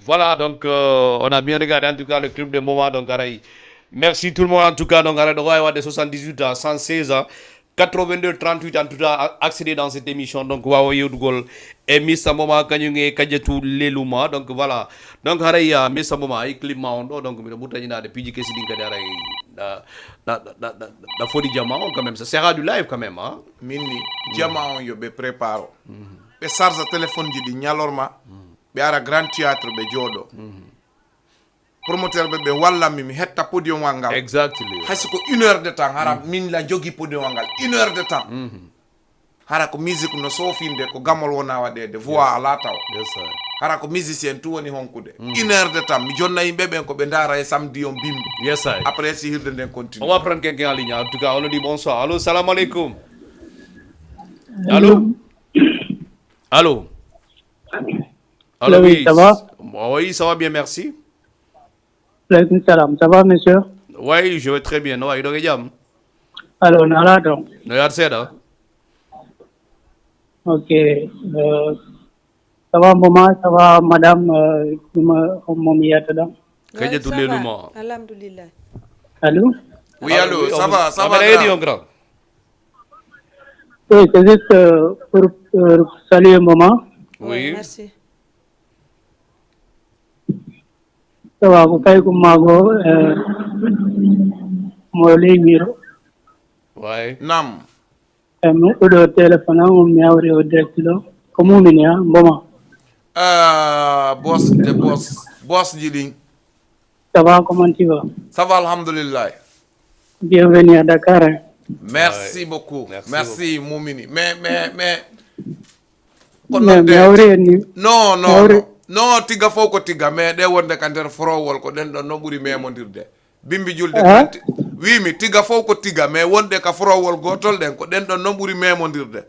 Voilà, donc euh, on a bien regardé en tout cas le clip de moment, donc aray. Merci tout le monde en tout cas, donc aray, donc ouais, ouais, de soixante-dix-huit à cent seize ans, quatre-vingt-deux trente-huit en tout cas, a- accéder dans cette émission, donc wawa yewtugol e Mister Moma kañum e Kadiatou Lelouma, donc voilà. Donc haray uh, Mister Moma, e clip ma on ɗo, donc miɗo ɓurtañinaade piiji kesi ɗin kadi aray, na, na, na, na, na foti jama on quand même, ça sera du live quand même, hein. Min ni, jama on yo ɓe prépare o. Ɓe sarsa téléphone ji ɗi ñalorma, ɓe ara Grand Théâtre ɓe jooɗo. Promoteur ɓe ɓe wallanmi mi hetta podium al ngal. Exactly. Hay si ko une heure de temps, hara min la jogi podium al ngal une heure de temps. Hara ko musique no soofinde, ko gamol wona waɗeede, voix alaa taw. Yes, sir. Hara ko musicien tu woni honkude. Une heure de temps mi jonna yimɓe ɓen ko ɓe ndaara e samedi on bimbi. Yes, sir. Après si hirde nden continue. On va prendre quelqu'un en ligne, en tout cas on nous dit bonsoir. Allô, salam alaikum. Allô? Allô? Allô, oui, ça va? Oui, ça va bien, merci. Alaikum salam. Ça va, monsieur? Oui, je vais très bien. No, iɗo e jam? Allo, no alaa toon? No yaar seeɗa. Ok. Euh, ça va, maman? Ça va, madame? Euh, ɗum, euh, on mo mi yetta ɗon? Kadiatou Lelouma. Alhamdulillah. Allô? Oui, allô, ça va, ça va, grand? Oui, c'est juste euh, pour, euh, saluer maman. Oui. Merci. Ça va, ko kay ko mago, euh, mo ley miro. Ouais. Nam. E mo ɗo téléphone am, mi hawri o direct ɗo. Ko mumini ha, mboma. Ah, boss, de boss. Boss ji ɗin. Ça va, comment tu vas? Ça va, alhamdulillah. Bienvenue à Dakar, hein. Merci beaucoup. Merci beaucoup. Mumini. Mais, mais, mais, ko non, de. Non, non, non. Non, tiga fof ko tiga, mais ɗe wonde ka nder forowol ko ɗen ɗon no ɓuri memondirde. Bimbi julde kanti. Wimi tiga fof ko tiga, mais wonde ka forowol gotol ɗen ko ɗen ɗon no ɓuri memondirde.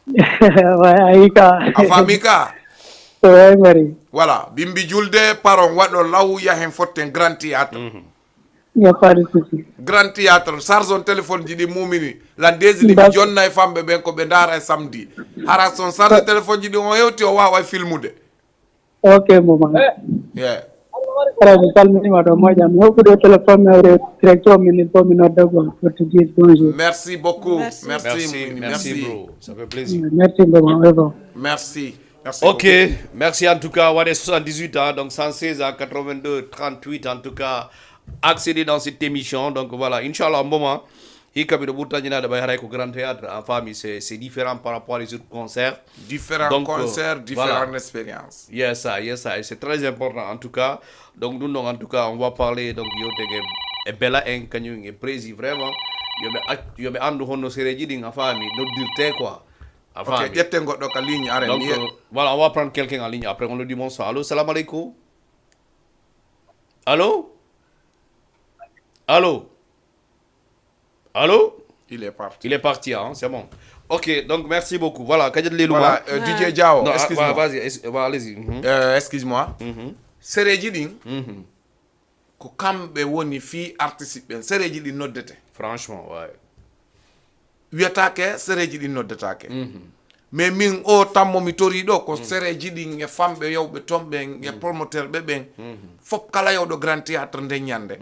Way, ayi ka. A faami ka? Way, mari. Voilà, bimbi julde, paron waɗo law, yahen fotten Grand Théâtre. Il n'y a pas de souci. Grand Théâtre, sarge on téléphone ji ɗi mumini. Lan desi ɗi mi jonna e famɓe ɓen ko ɓe ndaara e samedi. Hara son sarge téléphone ji ɗi on hewti o wawa e filmude. Ok, maman. Yeah. Ara mi salminima ɗo moƴƴa. Mi hokkude téléphone mi hawre direction min il faut mi nodda gol portugais bonjour. Merci beaucoup. Merci. Merci, merci, merci, bro. Ça fait plaisir. Merci, maman. Merci. Merci. Ok, merci en tout cas. Waɗe soixante-dix-huit ans, donc cent seize ans, quatre-vingt-deux trente-huit en tout cas. Accéder dans cette émission. Donc voilà, inchallah, un moment. Hikka miɗo ɓurtañinaade ɓay haray ko Grand Théâtre, a faami, c'est c'est différent par rapport à les autres concerts. Différents concerts, différentes expériences. Yes I, yes I, c'est très important en tout cas. Donc ɗum ɗon en tout cas on va parler donc yewtege e bela en kañum e prési vraiment, yoɓe ac yoɓe anndu honno sereji ɗin a faami noddirte quoi. A faami. Ok, ƴetten goɗɗo ka ligne, aren. Donc euh, voilà, on va prendre quelqu'un en ligne après, on le dit bonsoir. Allô, salam aleykum. Allô? Allô? Allô? Il est parti. Il est parti, hein, c'est bon. Ok, donc merci beaucoup. Voilà, Kadiatou Lelouma. Voilà, euh, DJ Diao, excuse-moi. Vas-y, allez-y. Euh, excuse-moi. Sereji ɗin ko kamɓe woni fii artiste ɓen. Sereji ɗin noddete. Franchement, ouais. Wiyataake sereji ɗin noddetaake. Mais min o tammo mi tori ɗo ko sereji ɗin e famɓe yawɓe ton ɓen e promoteur ɓe ɓen. Fop kala yawɗo Grand Théâtre nden ñande.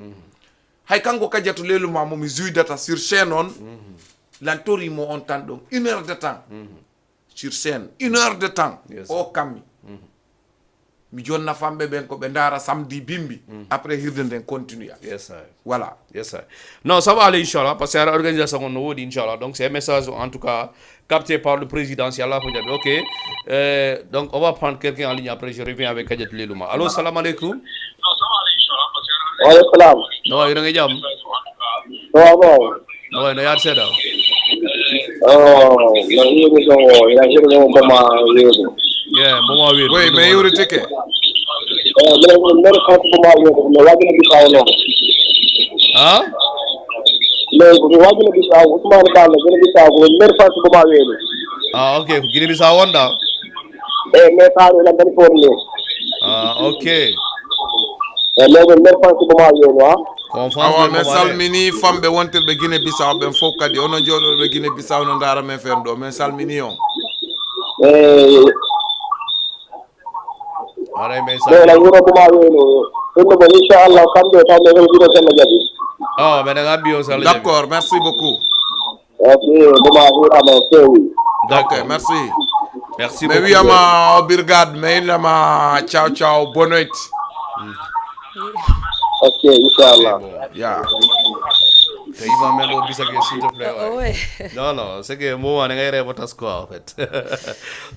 Hay kanko Kadiatou Lelouma mo mi juidata sur chaîne on, lan tori mo on tan ɗon une heure de temps sur chaîne, une heure de temps. O kammi mi jonna famɓe ɓen ko ɓe ndaara samedi bimbi. Après hirde nden continue. Yes I. Voilà. Yes I. Non, ça va aller inchallah parce que ara organisation on no woodi inchallah, donc c'est un message en tout cas capté par le président, si Allah ko jaɓi. Ok. Euh, donc on va prendre quelqu'un en ligne, après je reviens avec Kadiatou Lelouma. Allô, salam aleykum. Waaleykum salam. No, hiɗon e jam? No, no. No, no yaade seeɗa. Oh, no hiiri ɗo, ina hiiri ɗo mboma weedu. Yeah, mboma weedu. Oui, mais hiiri tike. Eh, mbiɗa ko mere fasi mboma weedu, mi waajina Bissau non. Ha? Mais mi waajina Bissau, Ousmane Ba, mi waajina Bissau, ko mere fasi mboma weedu. Ah, ok, ko Guinée Bissau wonɗa? Eh, mais taari ina mbani forni. Ah, ok. Eh, mais mi mere fasi mboma weedu, ha? Awa, men salmini famɓe wontirɓe Guinée Bissau ɓen fof kadi, onon jooɗooɓe Guinée Bissau no ndaara men fen ɗo, men salmini on. Eh. Aray men Ɓe la salmini. Wuro Kuma weno. Ɗum ɗo bon, inchallah, kamɓe tan ɓe heɓi ɗo tan no jaɓi. Oh, meɗen abbi on sala jaɓi. D'accord, merci beaucoup. Ok, ɗum a hiirama e feewi. Ok, merci. Merci Mi beaucoup. wiyama obrigado, mi innama ciao ciao, boa noite. Ok, inchallah. Ya. Te ima men ɗo bisake, s'il te plaît. Ouais. Ouais. Non, non, c'est que mo wane ngay reɓotas quoi en fait.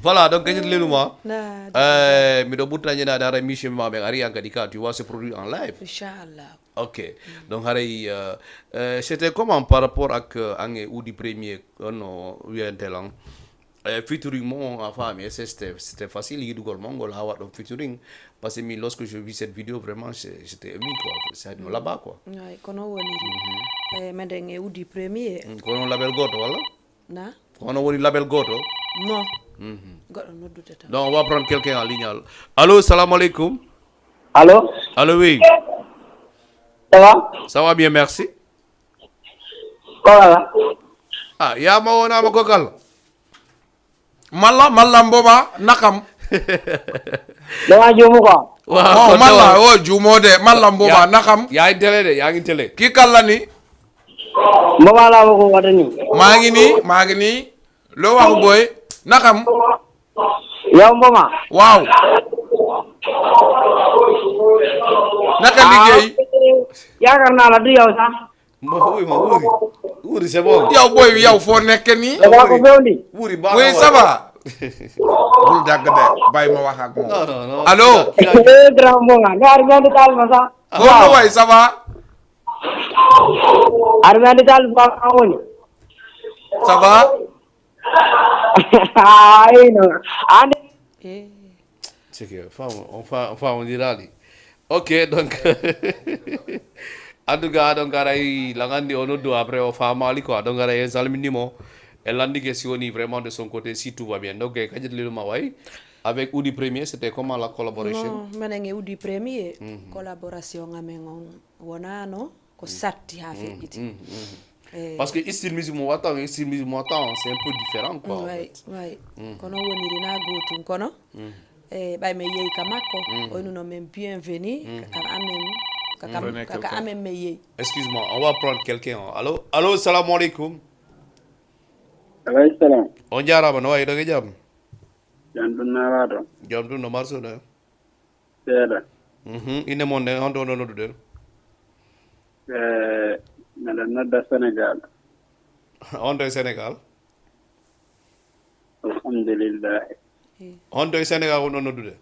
Voilà, donc kañit lenuma. Na Euh, miɗo ɓurta ñinade haray michel ma ɓen ari an kadi ka tu vois ce produit en live. Inchallah. Ok. Donc haray euh, euh, c'était comment par rapport ak euh, ange udi premier, ono wiyante lan euh, featuring mo a faami, c'était c'était facile yiɗugol mo ngol ha waɗɗon featuring, parce que min lorsque je vis cette vidéo vraiment c'est- j'étais ému quoi, c'est no laba quoi. Ay, kono woniri. Eh, meɗen e udi premier. Mm, ko non label goto walla? Na? Ko hono woni label goto? Non. Goɗɗo noddude tan. Donc on va prendre quelqu'un en ligne. Allô, salam alaikum. Allo, Allô, oui. Ça va? Ça va bien, merci. Ko wala? Ah, yama wonama kokal. Malla, malla mboɓa nakam. Dama juumu quoi. Waaw, Oh, kon malla, tawa- o juumode, malla mboɓa Ya- nakam. Yaa ngi télé de, yaa ngi télé. Ki kallani? Mboma laamu ko waɗani. Maa ngi nii, maa ngi nii. Lo waxu boy? Nakam. Yow mboma. Waaw. Naka liggéey? Yaakaar naa la du yow sax. Mo wuuri, mo wuuri. Wuuri, c'est bon. Yow boy, yow foo nekk nii? Dafa ko bewndi. Wuuri, baax Oui, na ça waay. Va? Bul dagg de, bàyyi ma wax ak moom. Non, non, non. Allo? Eh, grand mboma. Nga ari nga di taal ma sax. Moom la waay, ça va? Ari nga di taal ma sax, woni. Ça va? Ay, non. Ande. Eh, C'est que femme, on fa- on fa- on dira lui. Ok, donc en tout cas, donc aray langandi on oddu après o famali quoi. Donc aray en salminimo. E landike si woni vraiment de son côté si tout va bien. Donc eh, kañit leluma way avec Oudi Premier, c'était comment la collaboration? Non, menen e Oudi Premier, collaboration amen on wonano ko satti ha feƴƴiti. Eh, Parce que style musique mo watta, style musique mo watta, c'est un peu différent quoi. En way Fait. Way, kono woniri na gotum kono. E ɓay mi yehi ka makko, oynuno men bienvenue ka kam amen, ka kam Prenez ka ka quelqu'un. Amen mi yehi. Excuse-moi, on va prendre quelqu'un. Allô, allô, salam alaikum. Alayhi salam. On jarama, no wayi ɗo e jam? Jam ɗum naalaɗo. Jam ɗum no marsuɗo. Seeɗa. Mhm. Inde mon nden, honto oɗon noddude? Eh, meɗen nodda Sénégal. Honto e Sénégal? Alhamdulillahi. Honto e Sénégal wonɗon noddude?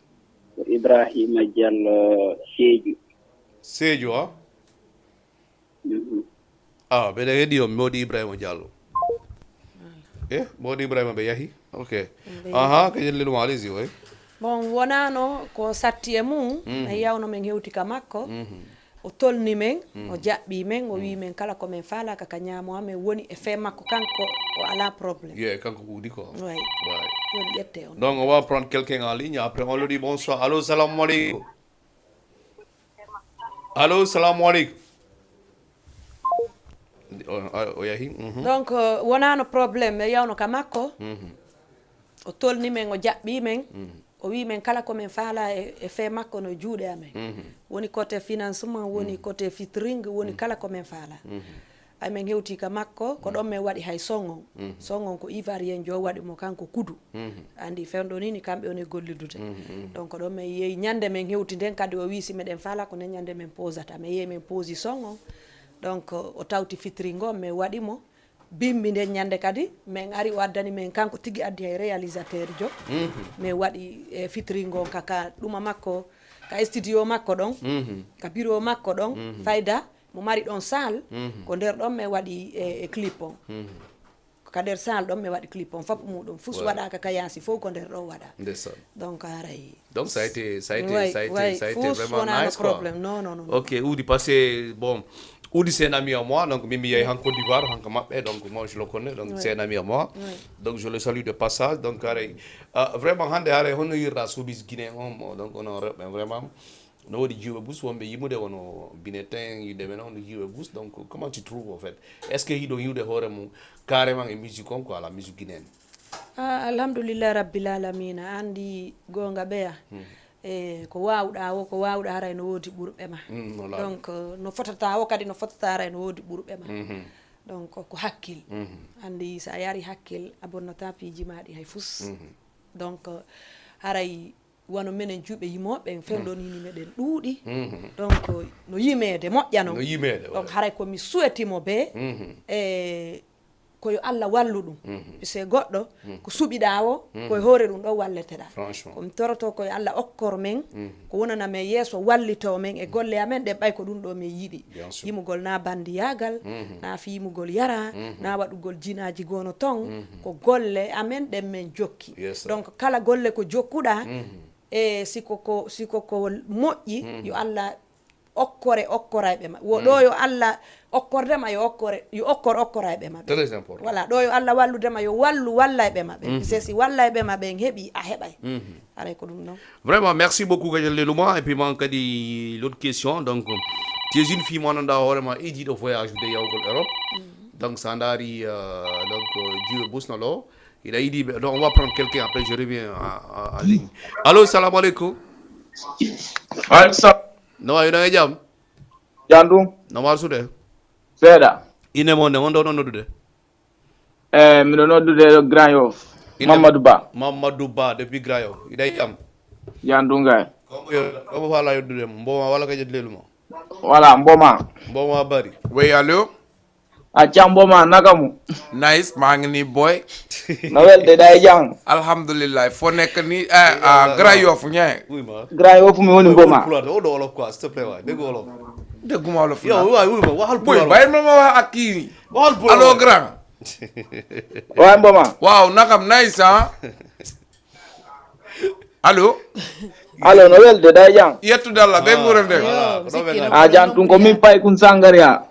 Ko Ibrahima Diallo Sédhiou. Sédhiou, a? Mhm. Ah, mbeɗa heɗi on, mawɗi Ibrahima Diallo. E mawɗi Ibrahima ɓe yahi. Ok. Aha, ko yelli ɗum alisi way. Bon, wonano ko satti e mum, mi yawno men hewti ka makko. O tolni men, o jaɓɓi men, o wi men kala ko men faalaka ka ñaamo amen woni e fee makko kanko, o ala problème. Ye, kanko ko Oudi quoi. Way. Way. Yon ƴette on. Donc on va prendre quelqu'un en ligne, après on lui dit bonsoir. Allô, salam alaikum. Allô, salam alaikum. O, o, o yahi. Mhm. Donc euh, wonano problème, mi yawno ka makko. O tolni men, o jaɓɓi men. O wi men kala ko men faala e, e fee makko no juuɗe amen. Woni côté financement, woni côté featuring, woni kala ko men faala. Ay men hewti ka makko, ko ɗon men waɗi hay song on. Song on ko Ivoirien jo waɗi mo kanko Kudu. Andi fewndo ni ni kamɓe on e gollidude. Donc ko ɗon men yehi ñande men hewti nden kadi o wi si meɗen faala ko nden ñande men posata. Men yehi men posi song on. Donc o tawti featuring on men waɗi mo. Bimbi nden ñande kadi men ari o addani men kanko tigi addi hay réalisateur jo. Men waɗi e featuring on ka, ka ɗuma makko, ka studio makko ɗon, ka bureau makko ɗon, fayda mo mari ɗon salle, ko nder ɗon men waɗi e, e clip on. Ka nder salle ɗon men waɗi clip on, fop muɗum, fus Ouais. Waɗaka ka yaasi, fof ko nder ɗon waɗa. Ndeysaan. Donc haray. Donc ça a été, ça a été, Ouais, ça a été, ouais, ça a été fus vraiment wonano nice quoi. Problème. Non, non, non, non. Ok, Oudi, parce que bon, Oudi c'est un ami à moi, donc Mimi yahi en Côte d'Ivoire, donc Mappé, donc moi je le connais, donc Ouais. C'est un ami à moi. Ouais. Donc je le salue de passage. Donc haray, euh, vraiment hande haray hono yirra soubis guinéen on mo, donc on a vraiment no woodi jiwɓe bus wonɓe yimude wono binetin yiɗeɓe noon no jiwɓe bus. Donc comment tu trouves au fait, est ce que hiɗon yiwde hoore mum carrément e musique on quoi, la musique guinéenne? Ah, alhamdulillah rabbil alamina, andi gonga ɓeya. E ko waawɗaa o, ko waawɗaa haray no woodi ɓurɓe ma. Mm, no laaɓi. Donc, no fotata o kadi no fotata haray no woodi ɓurɓe ma. Mhm. Donc, ko hakkil. Mhm. Anndi so a yari hakkil, a bonnataa piiji maa ɗi hay fus. Mhm. Donc, haray wano menen juuɓe yimooɓe ɓen, fewndo ni meɗen ɗuuɗi. Mhm. Donc, no yimeede moƴƴa non. No yimeede, donc, ouais. Haray ko mi suweti mo bee, mhm, e ko yo Allah wallu ɗum. Mhm. Puisque goɗɗo, mhm, ko suɓiɗaa o, mhm, ko e hoore ɗum ɗo walleteɗaa. Franchement. Ko mi toroto ko yo Allah okkor men, mhm, ko wonana men yeeso, wallitoo men e golle amen ɗen, ɓay ko ɗum ɗo min yiɗi. Bien sûr. Yimugol na bandiyaagal, mhm, na fi yimugol yara, mhm, na waɗugol jinaaji goono ton, mhm, ko golle amen ɗen men jokki. Yes, sir. Donc, kala golle ko jokkuɗaa, mhm, e si ko, ko, si ko, ko moƴƴi, mhm, yo Allah okkore, okkorayɓe ma. Wo ɗo yo Allah okkorde ma, yo okkore, yo okkor okkorayɓe ma ɓen. Très important. Voilà, ɗo yo Allah wallude ma, yo wallu wallayɓe ma ɓen. Mhm. Puisque si wallayɓe ma ɓen heɓi, a heɓay. Mhm. Haray ko ɗum non. Vraiment, merci beaucoup, Gadiel Leluma. Et puis, man kadi, l'autre question. Donc, tu es une fille, mo anndaa hoore ma, idiɗo voyage de yawgol Europe. Mhm. Donc, sa ndaari, euh, donc, euh, jiwe busnalo, il a dit, donc, on va prendre quelqu'un, après, je reviens à, à, à ligne. Allô, salam alaikum. Waaleykum salam. No wayi, no e jam? Jam ɗum? No marsude? Seeɗa. Ine mo nde, on ɗo no noddude? Eh, miɗo noddude ɗo Grand Yoff. Ine Mamadou Ba. Mamadou Ba, depuis Grand Yoff. Iɗa e jam? Jam ɗum kay. Ko mo yo-, ko mo faala yoddude mo? Mboma wala ka jeddi lelu mo? Wala, Mboma. Mboma bari. Oui, allô? Acca Mboma, naka mu? Nice, maa ngi nii boy. No welde, ɗa e jam? Alhamdulillah, fo nekk nii, eh, ah, Grand Yoff, ñe. Oui, ma. Grand Yoff mi woni Mboma. Pulaar, o ɗo wolof quoi, s'il te plaît, waay, dégg wolof. Dégguma wolof. Yow, waay, oui, ma, waxal pulaar. Boy, bàyyi ma ma wax ak kii. Waxal pulaar. Allô, grand. Waay, Mboma. Waaw, nakam, nice, ah. Allo? Allo, no welde, ɗa e jam? Yettude Allah, ɓe nguurande. Voilà, ko ɗo ɓe ngari. A jam, ɗum ko min Paykun Sangaria.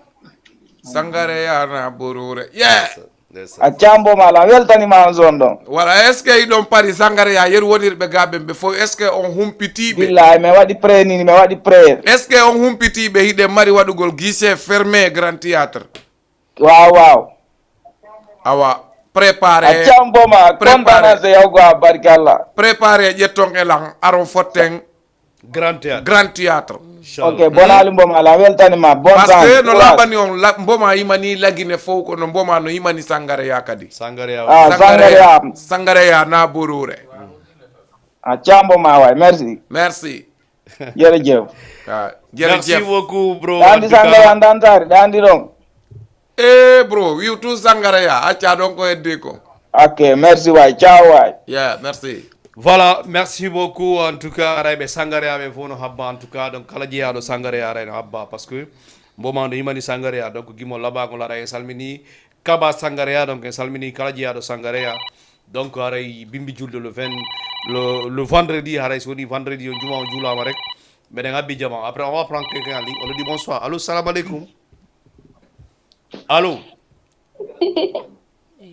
Sangaria na Borure. Yeah. Ndeysaan. Acca Mboma, a weltaniima on zone ɗon. Voilà, est-ce que hiɗon pari Sangaria, yeru wonirɓe gaa ɓen ɓe fof, est-ce que on humpitiiɓe? Billahi, mi waɗi prêt ni, mi waɗi prêt. Est-ce que on humpitiiɓe hiɗen mari waɗugol guichet fermé Grand Théâtre? Waaw, waaw. Awa, préparé. A jam Mboma, préparé. Kontaan naa si yow quoi, barikalla. Préparé, ƴetton e lan, aron fotten Grand Théâtre. Grand Théâtre. Inchallah. Ok, bonaali Mboma, a weltaniima. Bonne chance. Parce que no laaɓani on, la-, Mboma yimani Lagine fof, kono Mboma no yimani Sangaria kadi. Sangaria. Ah, Sangaria. Sangaria na Borure. A jam Mboma waay, merci. Merci. Jërëjëf. Ah, jërëjëf. Merci beaucoup, bro. Ɗa anndi Sangaria, Ndantari, ɗa anndi ɗon? Eh, bro, wi'u tun Sangaria, acca ɗon ko heddi ko. Ok, merci waay, ciao waay. Yeah, merci. Voilà, merci beaucoup. En tout cas, arayɓe Sangaria ɓe fof no habba. En tout cas, donc, kala jeyaaɗo Sangaria aray no habba. Parce que Mboma no yimani Sangaria, donc, gimo laɓa ko laɗa en salmini Kaba Sangaria, donc, en salmini kala jeyaaɗo Sangaria. Donc, haray bimbi julde le vingt, le, le vendredi, haray so woni vendredi, on juma, on juulaama rek. Meɗen habbi jama. Après, on va prendre quelqu'un en ligne. On nous dit bonsoir. Allô, salam alaikum. Allô?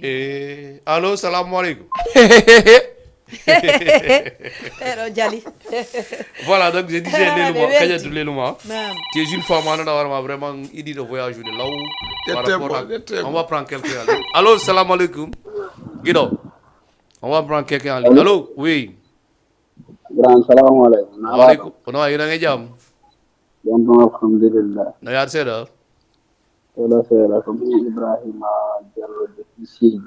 Eh, allô, salam alaikum. Eɗo jali. Voilà, donc je disais, Leluma, Kadiatou Leluma. Naam. Tu es une femme, on a vraiment idiɗo voyage de là-haut. Par rapport à, on va prendre quelqu'un. Allô, salam alaikum. Guido. On va prendre quelqu'un en ligne. Allô? Oui. Grand, salamu alaikum. Wa alaikum. Kono a yina nge jam? Jam ɗum, alhamdulillah. No yaade seeɗa? Seeɗa, seeɗa. Ko min Ibrahima Diallo de Piseji.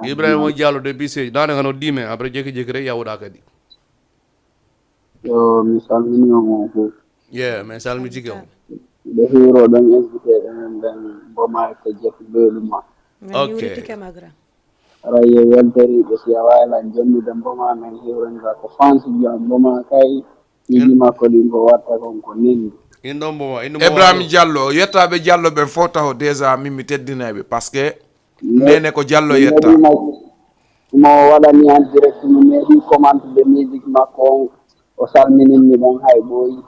Ibrahima Diallo de Piseji. Nane kano dime, après jeki jeki re yawuɗa kadi. Yo, mi salmini on on fof. Yeah, min salmitike on. Ɓe hiwroɗon invité ɓe men ɓen Mboma e ko jeefi leyɗu ma. Ok. Aray yo weltoriiɓe si a waawi lan jonndude Mboma men hiwrondiraa ko fansuji am Mboma kay. Piiji makko ɗin ko watta kon ko nendi. In ɗon Mboma, in ɗon Ibrahima Diallo, yettaaɓe Diallo ɓen fof taho déjà min mi teddinayɓe parce que Nene ko Diallo yetta. Mo waɗani en direct, mi meeɗi commentude musique makko on, o salmininmi ɗon hay ɓooyi.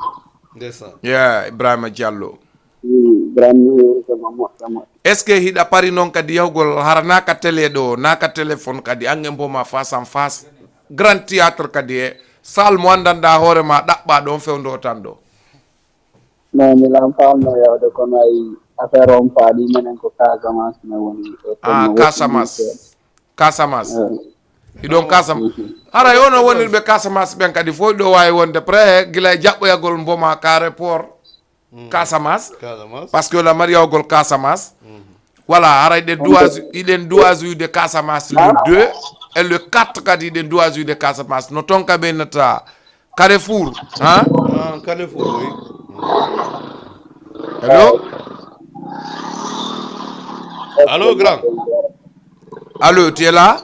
Ndeysaan. Ya Ibrahima Diallo. Hmm, Ibrahima mi heewri ko mo moƴƴa moƴƴa. Est-ce que hiɗa pari noon kadi yahugol hara naa ka télé ɗo, naa ka téléphone kadi, ange Mboma face en face, grand théâtre kadi e salle mo anndanɗaa hoore ma ɗaɓɓa ɗon fewndo tan ɗo? Non, mi lan faamno yawde, kono ay affaire on faaɗi menen ko Casamance men woni. Ah, Casamance. Casamance. Eh. Hiɗon Kasam. Haray onon wonirɓe Casamance ɓen kadi fof ɗo waawi wonde prêt gila e jaɓɓoyagol mboma carré port Casamance. Casamance. Parce que la mariyawgol Casamance. Voilà, haray ɗen duwaju, iɗen duwaju de Casamance le deux et le quatre kadi iɗen duwaju de Casamance. No ton ka ɓe nata Carrefour, hein? Ah, Carrefour, oui. Allô? Allô, grand? Allô, tu es là?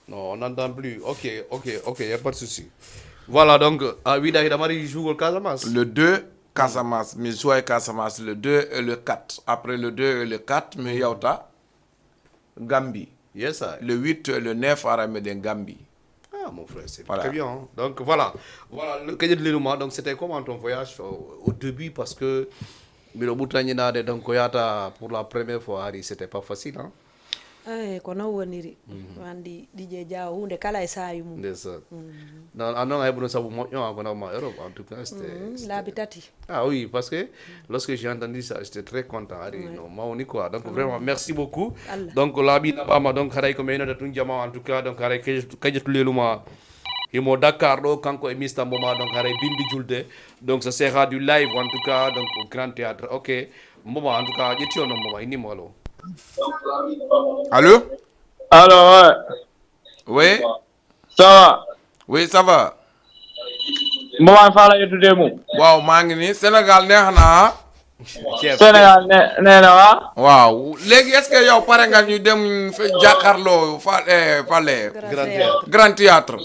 Non, on n'entend plus. Ok, ok, ok, il n'y a pas de souci. Voilà, donc, ah, Wida Hidamari joue au Casamance. Le deux, Casamance, mi joue Casamance le deux et le quatre. Après le deux et le quatre, mi yawta Gambie. Yes, I. Le huit et le neuf, ara meɗen Gambie. Ah, mon frère, c'est très bien, hein. Donc, voilà. Voilà, le Kadiatou Lelouma, donc, c'était comment ton voyage au, au début? Parce que, mino ɓurtañinaade, donc, ko yata pour la première fois, Harry, c'était pas facile, hein? Eh, ko non woniri. Wandi D J Diaw, hunde kala e saayu mum. Ndeysaan. Non, a non, a heɓuno sabu moƴƴo, a ko nawma Europe, en tout cas, c'était, c'était laabi tati. Ah oui, parce que lorsque j'ai entendu ça, j'étais très content. Ari, ouais, no mawni quoi. Donc, vraiment, merci beaucoup. Allah. Donc, laabi naɓama, donc, haray ko meynoda tun jama, en tout cas, donc, haray Kadiatou Lelouma, himo Dakar ɗo, kanko e Mista Mboma, donc, haray bimbi julde. Donc, ça sera du live, en tout cas, donc, au Grand Théâtre. Ok, Mboma, en tout cas, ƴetti on, Mboma, inni mo, allo. Allô? Allô, ouais. Oui. Ça va? Oui, ça va. Mboma, mi faala yettude mum. Waaw, maa ngi nii. Sénégal neex na, ah? Ceeb. Sénégal ne-, nee na, waaw. Waaw. Léegi, est-ce que yow pare nga ñu dem fe-, jàkkaarloo fa-, eh, fale? Grand Théâtre. Grand Théâtre.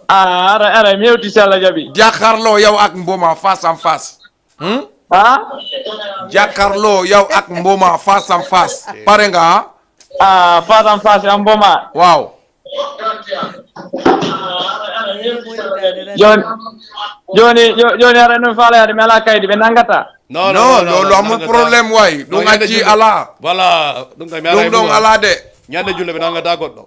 Ah, ara, ara, mi hewti si Allah jaɓi. Jàkkaarloo yow ak Mboma face en face. Hmm? Ah? Jàkkaarloo yow ak Mboma face en face. Pare nga, ah? Ah, face en face, am Mboma. Waaw. Jooni, jooni, jo-, jooni, ara, no mi faala yaade, mi alaa kaydi, ɓe nanngata. Non, non, non, non, loolu amul problème, waay. Ɗum acci alaa. Voilà, ɗum kam mi alaa ɗum ɗon alaa de. Ñande julde ɓe nanngata goɗɗo.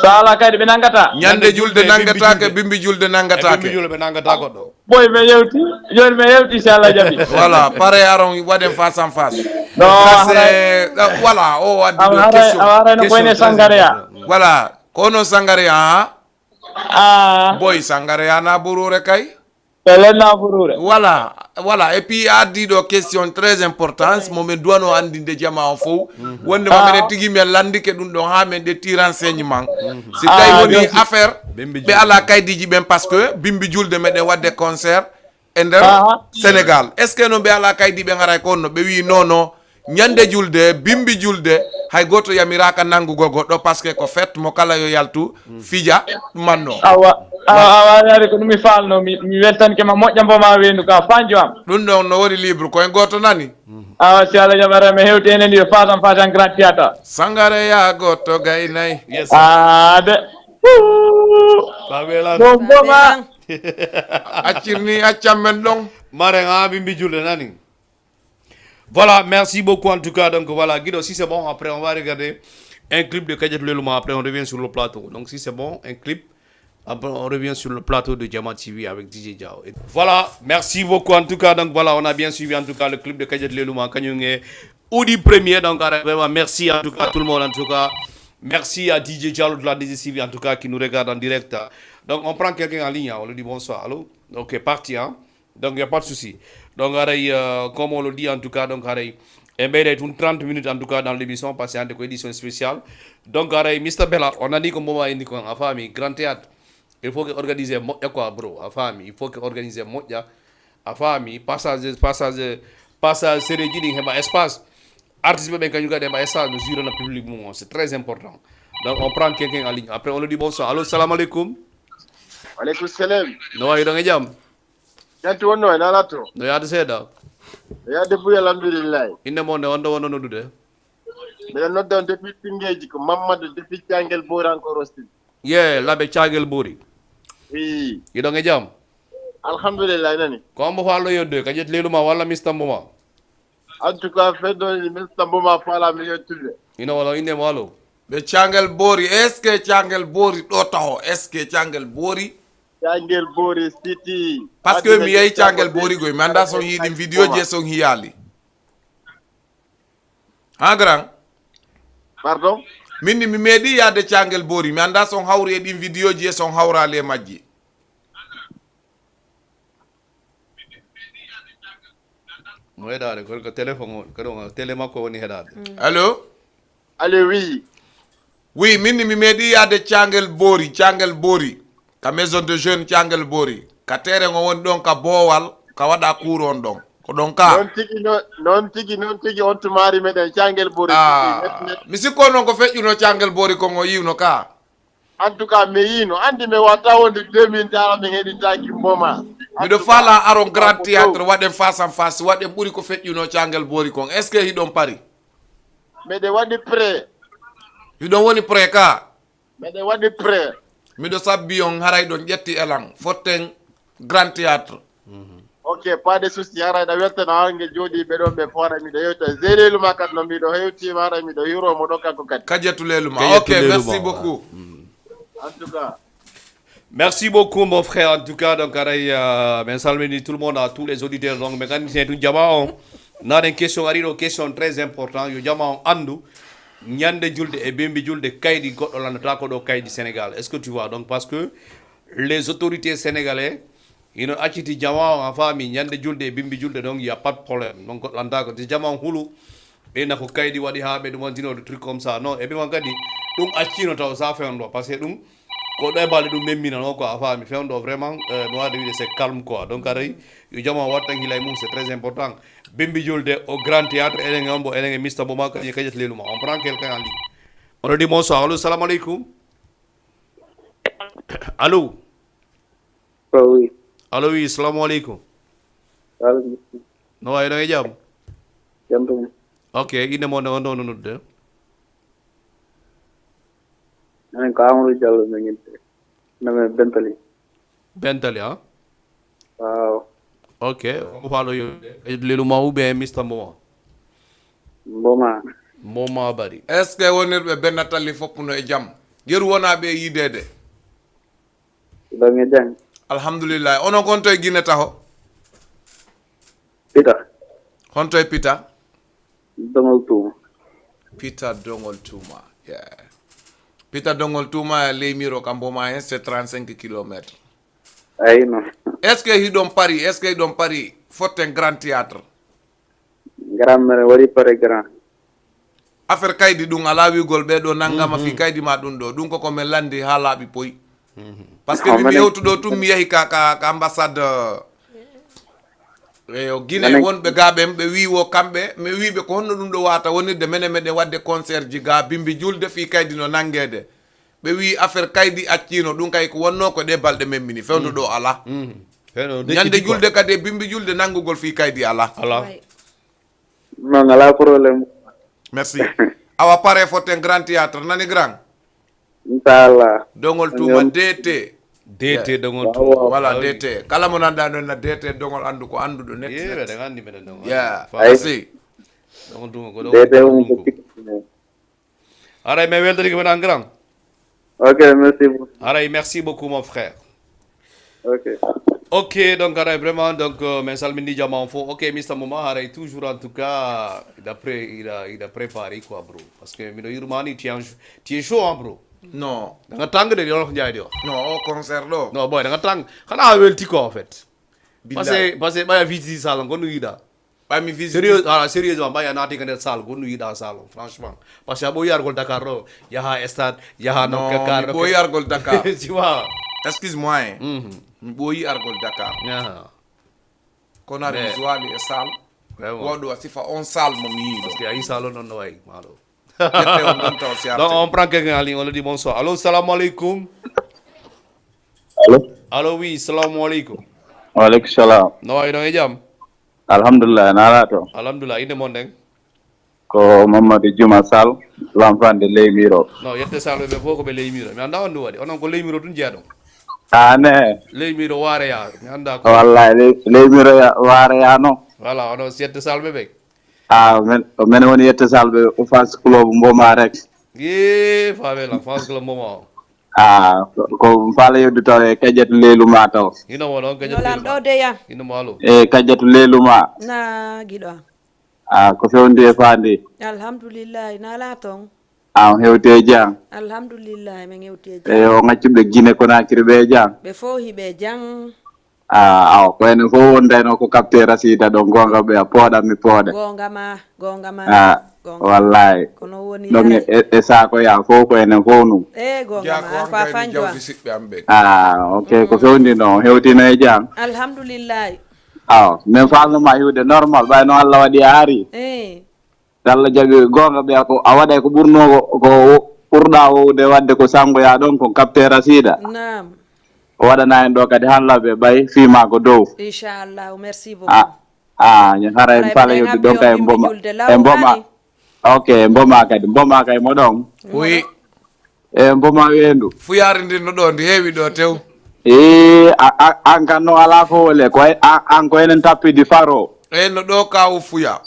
So alaa kaydi, ɓe nanngata. Ñande julde nanngataake, bimbi julde nanngataake. Bimbi julde ɓe nanngata goɗɗo. Boy, mi yewti, jooni mi yewti, si Allah jaɓi. Voilà, pare aron waɗen face en face. Non, ça, c'est, euh, voilà, o addi ɗo question. Awa, haray no question boyne très Sangareya. Important. Voilà, ko onon Sangareya, ha? Ah. Boy, Sangareya na Burure kay? Pele na Burure. Voilà, voilà. Et puis, a addi ɗo question très importante, mo min duwano anndinde jama on fof. Wonde ma minen tigi min lanndike ɗum ɗon haa min ƴetti renseignement. Si tawi woni affaire, ɓe alaa kaydiiji ɓen, parce que bimbi julde meɗen waɗde concert e nder Sénégal. Est-ce que noon ɓe alaa kaydi ɓe ngaray ko honno? Ɓe wii non, non. Ñande julde, bimbi julde, hay gooto yamiraaka nanngugol goɗɗo, parce que ko fête mo kala yo yaltu, fija, ɗumanno. Awa, awa, awa, ari ko ɗum mi faalno, mi, mi weltanike ma moƴƴa Mboma weendu ka, fanjo am. Ɗum ɗon no woni libre, ko en gooto nani? Awa, si Allah jaɓi ara, mi hewti enen ɗiɗo, face en face en Grand Théâtre. Sangare ya gooto gaynay. Yes, sir. Ah, de. Mboma. Accir ni, accam men ɗon. Mare nga bimbi julde nani. Voilà, merci beaucoup en tout cas. Donc voilà, Guido, si c'est bon, après on va regarder un clip de Kadiatou Lelouma. Après on revient sur le plateau. Donc si c'est bon, un clip. Après on revient sur le plateau de Jama T V avec D J Diao. Et voilà, merci beaucoup en tout cas. Donc voilà, on a bien suivi en tout cas le clip de Kadiatou Lelouma. Kanyunge Oudi premier. Donc vraiment merci en tout cas à tout le monde en tout cas. Merci à D J Diallo de la D J C V en tout cas qui nous regarde en direct. Donc on prend quelqu'un en ligne, hein. On lui dit bonsoir. Allô? Ok, parti, hein. Donc, il n'y a pas de souci. Donc, haray, euh, comme on le dit, en tout cas, donc, haray, en ɓeyday tun trente minutes, en tout cas, dans l'émission, parce que hannde ko édition spéciale. Donc, haray, Mister Bella, on a dit ko Mboma indi ko, a faami, Grand Théâtre. Il faut que organiser moƴƴa quoi, bro. A faami, il faut que organiser moƴƴa. A faami, passage, passage, passage, série ji ɗin heɓa espace. Artiste ɓe ɓen kañum kadi heɓa espace, no jurana public mum on. C'est très important. Donc, on prend quelqu'un en ligne. Après, on le dit bonsoir. Allô, salam alaikum. Alaikum salam. No wayi ɗon e jam? Janti wonno e nalato. No yaade seeɗa. No yaade buy, alhamdulillahi. Innde mon nde, on ɗo wonno noddude? Miɗo nodda on depuis Pingeji, ko Mamadou depuis Cangel Boranko Rostin. Ye, laɓe Cangel Bori. Ii. Iɗon e jam? Alhamdulillahi, nani. Ko on mo faalɗo yodde, Kadiatou Lelouma walla Mister Mboma? En tout cas, feddo ni Mister Mboma faala mi yettude. Ina wala, innde mo alo. Ɓe Cangel Bori, est-ce que Cangel Bori ɗo taho? Est-ce que Cangel Bori? Cangel Bori City. Parce que mi yehi Cangel Bori goy, mi annda son hiiɗi vidéo je son hiyaali. Ha, grand? Pardon? Min ni mi meeɗi yaade Caangel Boori. Mi anndaa so on hawri e ɗin vidéo ji e so on hawraali e majji. Mo heɗaade ko ko téléphone o kadi on télé makko woni heɗaade. Allo? Allô, oui. Oui, min ni mi meeɗi yaade Caangel Boori, Caangel Boori. Ka maison de jeune Caangel Boori. Ka terrain o woni ɗon ka boowal, ka waɗa cours on ɗon. Ko ɗon ka? Noon tigi, noon, noon tigi, noon tigi, on tumaari meɗen Caangel Boori. Ah, mi sikko noon ko feƴƴuno Caangel Boori kon o yiwno ka. En tout cas, mi yiino. Anndi mi watta wonde deux mille tara min heɗitaaki Mboma. Miɗo faala aron Grand Théâtre waɗen face en face, waɗen ɓuri ko feƴƴuno Caangel Boori kon. Est-ce que hiɗon pari? Meɗe waɗi prêt. Hiɗon woni prêt ka? Meɗe waɗi prêt. Miɗo sabbi on haray ɗon ƴetti elan. Fotten Grand Théâtre. Ok, pas de souci. Haray ɗa weltana hange jooɗiiɓe ɗon ɓe fof haray miɗo hewta. Zélelu ma kadi no miɗo hewtiima haray miɗo hiiroo mo ɗon kanko kadi. Kadiatu Leluma. Kadiatu Ok, Leluma, merci ouais. beaucoup. En tout cas. Merci beaucoup, mon frère. En tout cas, donc, aray, euh, min salmini tout le monde, à tous les auditeurs. Donc, mais quand il y a tout diamant, on a des questions, ari ɗo question très important. Yo diamant on andu, ñande julde e bimbi julde kaydi goɗɗo landata ko ɗo kaydi Sénégal. Est-ce que tu vois? Donc, parce que les autorités sénégalais, ino acciti diamant on a faami ñande julde e bimbi julde, donc, il y a pas de problème. Donc, goɗɗo landata ko diamant on hulu, ɓeyna ko kaydi waɗi haa ɓe ɗum wantino de truc comme ça. Non, et puis man kadi, ɗum accino taw sa fewndo, parce que ɗum, ko ɗo e balɗe ɗum memminano quoi, a faami fewndo vraiment, euh, mi waɗa wiide c'est calme quoi. Donc aray, yo jama wattan hila e mum, c'est très important. Bimbi julde au grand théâtre, eɗen e ombo, eɗen e mista bo ma kadi kajat leluma. On prend quelqu'un en ligne. On a dit bonsoir. Allô, salam alaikum. Allô. Oui. Allô, oui, salam alaikum. Alaikum. No wayi no e jam? Jam ɗum. Ok, inde mo nde on ɗo no nodde? Minen ko Amadou Diallo min noddi. Name Bentali. Bentali, ha? Waaw. Ok, on faalo yonde. Lelu ma ou bien mista mboma? Mboma. Mboma bari. Est-ce que wonirɓe Bennatali fof no e jam? Yeru wona ɓe yideede. Ɗon e jam. Alhamdulillah. Onon ko honto e Guinée taho? Pita. Honto e Pita? Dongol Tuuma. Pita Dongol Tuuma. Yeah. Pita Dongol Tuuma e Leymiro ka Mboma hen, c'est trente-cinq kilomètres. Ayno. Est-ce que hiɗon pari? Est-ce que hiɗon pari fotten Grand Théâtre? Grand mere waɗi pare grand. Affaire kaydi ɗum alaa wiigol ɓee ɗo nanngama fii kaydi ma ɗum ɗo. Ɗum koko men lanndi haa laaɓi poy. Parce que min mi hewtu ɗo tun mi yahi ka, ka, ka ambassade, euh, eyo, Guinée wonɓe gaa ɓen, ɓe wii wo kamɓe, mi wii ɓe ko honno ɗum ɗo waata wonirde, menen meɗen waɗde concert ji gaa bimbi julde fii kaydi no nanngeede. Ɓe wii affaire kaydi acciino, ɗum kay ko wonnoo ko ɗee balɗe men mini, fewndo ɗo alaa. Ñande julde kadi e bimbi julde nanngugol fii kaydi alaa. Alaa. Non, alaa problème. Merci. Awa pare fotten Grand Théâtre, nani grand? Inchallah. Dongol Tuuma D T. D T Dongol Tuuma. Voilà, D T. Kala mo nanɗa ɗon na D T Dongol anndu ko annduɗo net. Yeɓe ɗen anndi meɗen ɗon. Yeah, Ay. Merci. Dongol Tuuma ko ɗo D T woni mum ko ɗum. Pita. Aray, mais weltanike meɗen grand. Ok, merci beaucoup. Aray, merci beaucoup mon frère. Ok. Ok, donc aray vraiment, donc euh, min salmini jama on fof. Ok, mista Mboma, aray toujours en tout cas, il a, pré, il a, il a préparé quoi, bro. Parce que miɗo yurmani, tu es, en- tu es chaud, hein, bro. Non, Danga tangde di wolof njaay di wax. non, au concert ɗo. Non, boy, danga tang. Xanaa a welti quoi en fait. Parce Billahi. Que, parce que ɓaya visite salle, ko nu yiɗa. Ɓay mi visite. Sérieux, ah, sérieusement, ɓaya naati ka nder salle, ko nu yiɗa salle, franchement. Parce que a ɓooyi argol Dakar ɗo, yaha stade, yaha Non, nokka car, mi ɓooyi argol Dakar. Tu vois. Excuse-moi, hein. Mhm. Mi ɓooyi argol Dakar. Yaha. Kono hari Mais- mi suwaali e salle. Vraiment. Woɗo a sifa on salle mo mi yiɗo. Parce que a yi salle non no way, malo. Ƴette on ɗon taw si Donc on arti. Prend quelqu'un en ligne, on lui dit bonsoir. Allô, salam alaikum. Allo. Allô, oui, salam alaikum. Waaleykum salam. No wayi no e jam? Alhamdulillah, na ala to. Alhamdulillah, inde mon ɗen? Ko Mamadou Juma Sall, l'enfant de Leymiro. Non, yette salɓe ɓe fof ko ɓe Leymiro. Mi annda on ɗum waɗi. Onon ko Leymiro tun jeeɗon. Ane. Leymiro waareya. Mi annda ko. Wallahi, Ley- Leymiro ya- waareya no. Voilà, onon si yette salɓe ɓe. Ah, men, men woni yette salɓe fans club Mboma rek. Ye, faame la, fans club Mboma o. Ah, ko, ko faala yewde taw e kajjatu leylu ma taw. Hino mo ɗon kajjatu leylu ma. Ɗo deya. Hino mo alo. E kajjatu leylu ma. Na giɗo am. Ah, ko fewndi e faandi. Alhamdulillahi, na ala ton. A on hewti e jam? Alhamdulillahi, min hewti e jam. Eyo, on accuɓe Guinée Conakry ɓe e jam? Ɓe fof hiɓe e jam. Ah, awa, ko enen fof wondayno ko capteur Rasida ɗon, goonga ɓe a pooɗan mi pooɗa. Goonga ma, goonga ma. Ah, goonga. Wallahi. Kono woni ɗon e, e, e saako ya fof ko enen fof ɗum. Eh, goonga ma, an ko a fanjo. Ah, ok, ko fewndi noon, hewtino e jam. Alhamdulillahi. Awa, min falno ma iwde normal, ɓay no Allah waɗi a ari. Eh. So Allah jaɓi goonga ɓeya ko a waɗay ko ɓurnoo ko, ko ɓurɗaa wowde waɗde ko sanngoyaa ɗon kon capteur Rasida. Naam. O waɗana en ɗo kadi han laɓe ɓay fii maa ko dow. Inchallah, merci beaucoup. A, a, haray en fala yewde ɗon kay en mboma. En mboma. Ok, en mboma kadi. Mboma kay mo ɗon. Oui. E mboma weendu. Fuyaari ndin no ɗo ndi heewi ɗo tew. E, a, a, an kan no alaa ko wole. Ko e, a, an ko enen tappidi faro. E no ɗo kawo fuya.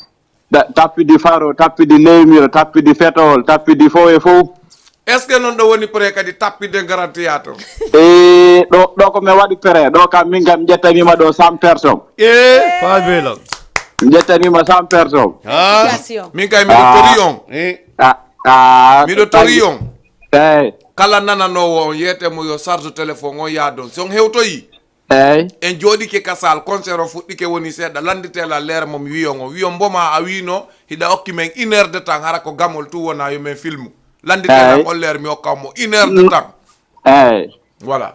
Da, tappidi faro, tappidi leymiro, tappidi fetowol, tappidi fof e fof. Est-ce que noon ɗo woni prêt kadi tappide Grand Théâtre? E ɗo, ɗo ko mi waɗi prêt. Ɗo kam min kam ƴettanima ɗo cent personnes. E fabelon. Ƴettanima cent personnes. Ah. Félicitations. Min kay miɗo tori on. Eh. Ah, ah, miɗo tori on. Eyi. Kala nananoowo on yeete mo yo charge téléphone on yaadon. Si on hewtoyi. Eyi. En jooɗike ka salle, concert o fuɗɗike woni seeɗa, lannditee la leere mo mi wiyon o. Wiyon mboma a wiino hiɗa okki men une heure de temps, hara ko gamol tun wona yo men filmu. Lannditee lan on leere mi okka on mo une heure de temps. Eyi. Voilà.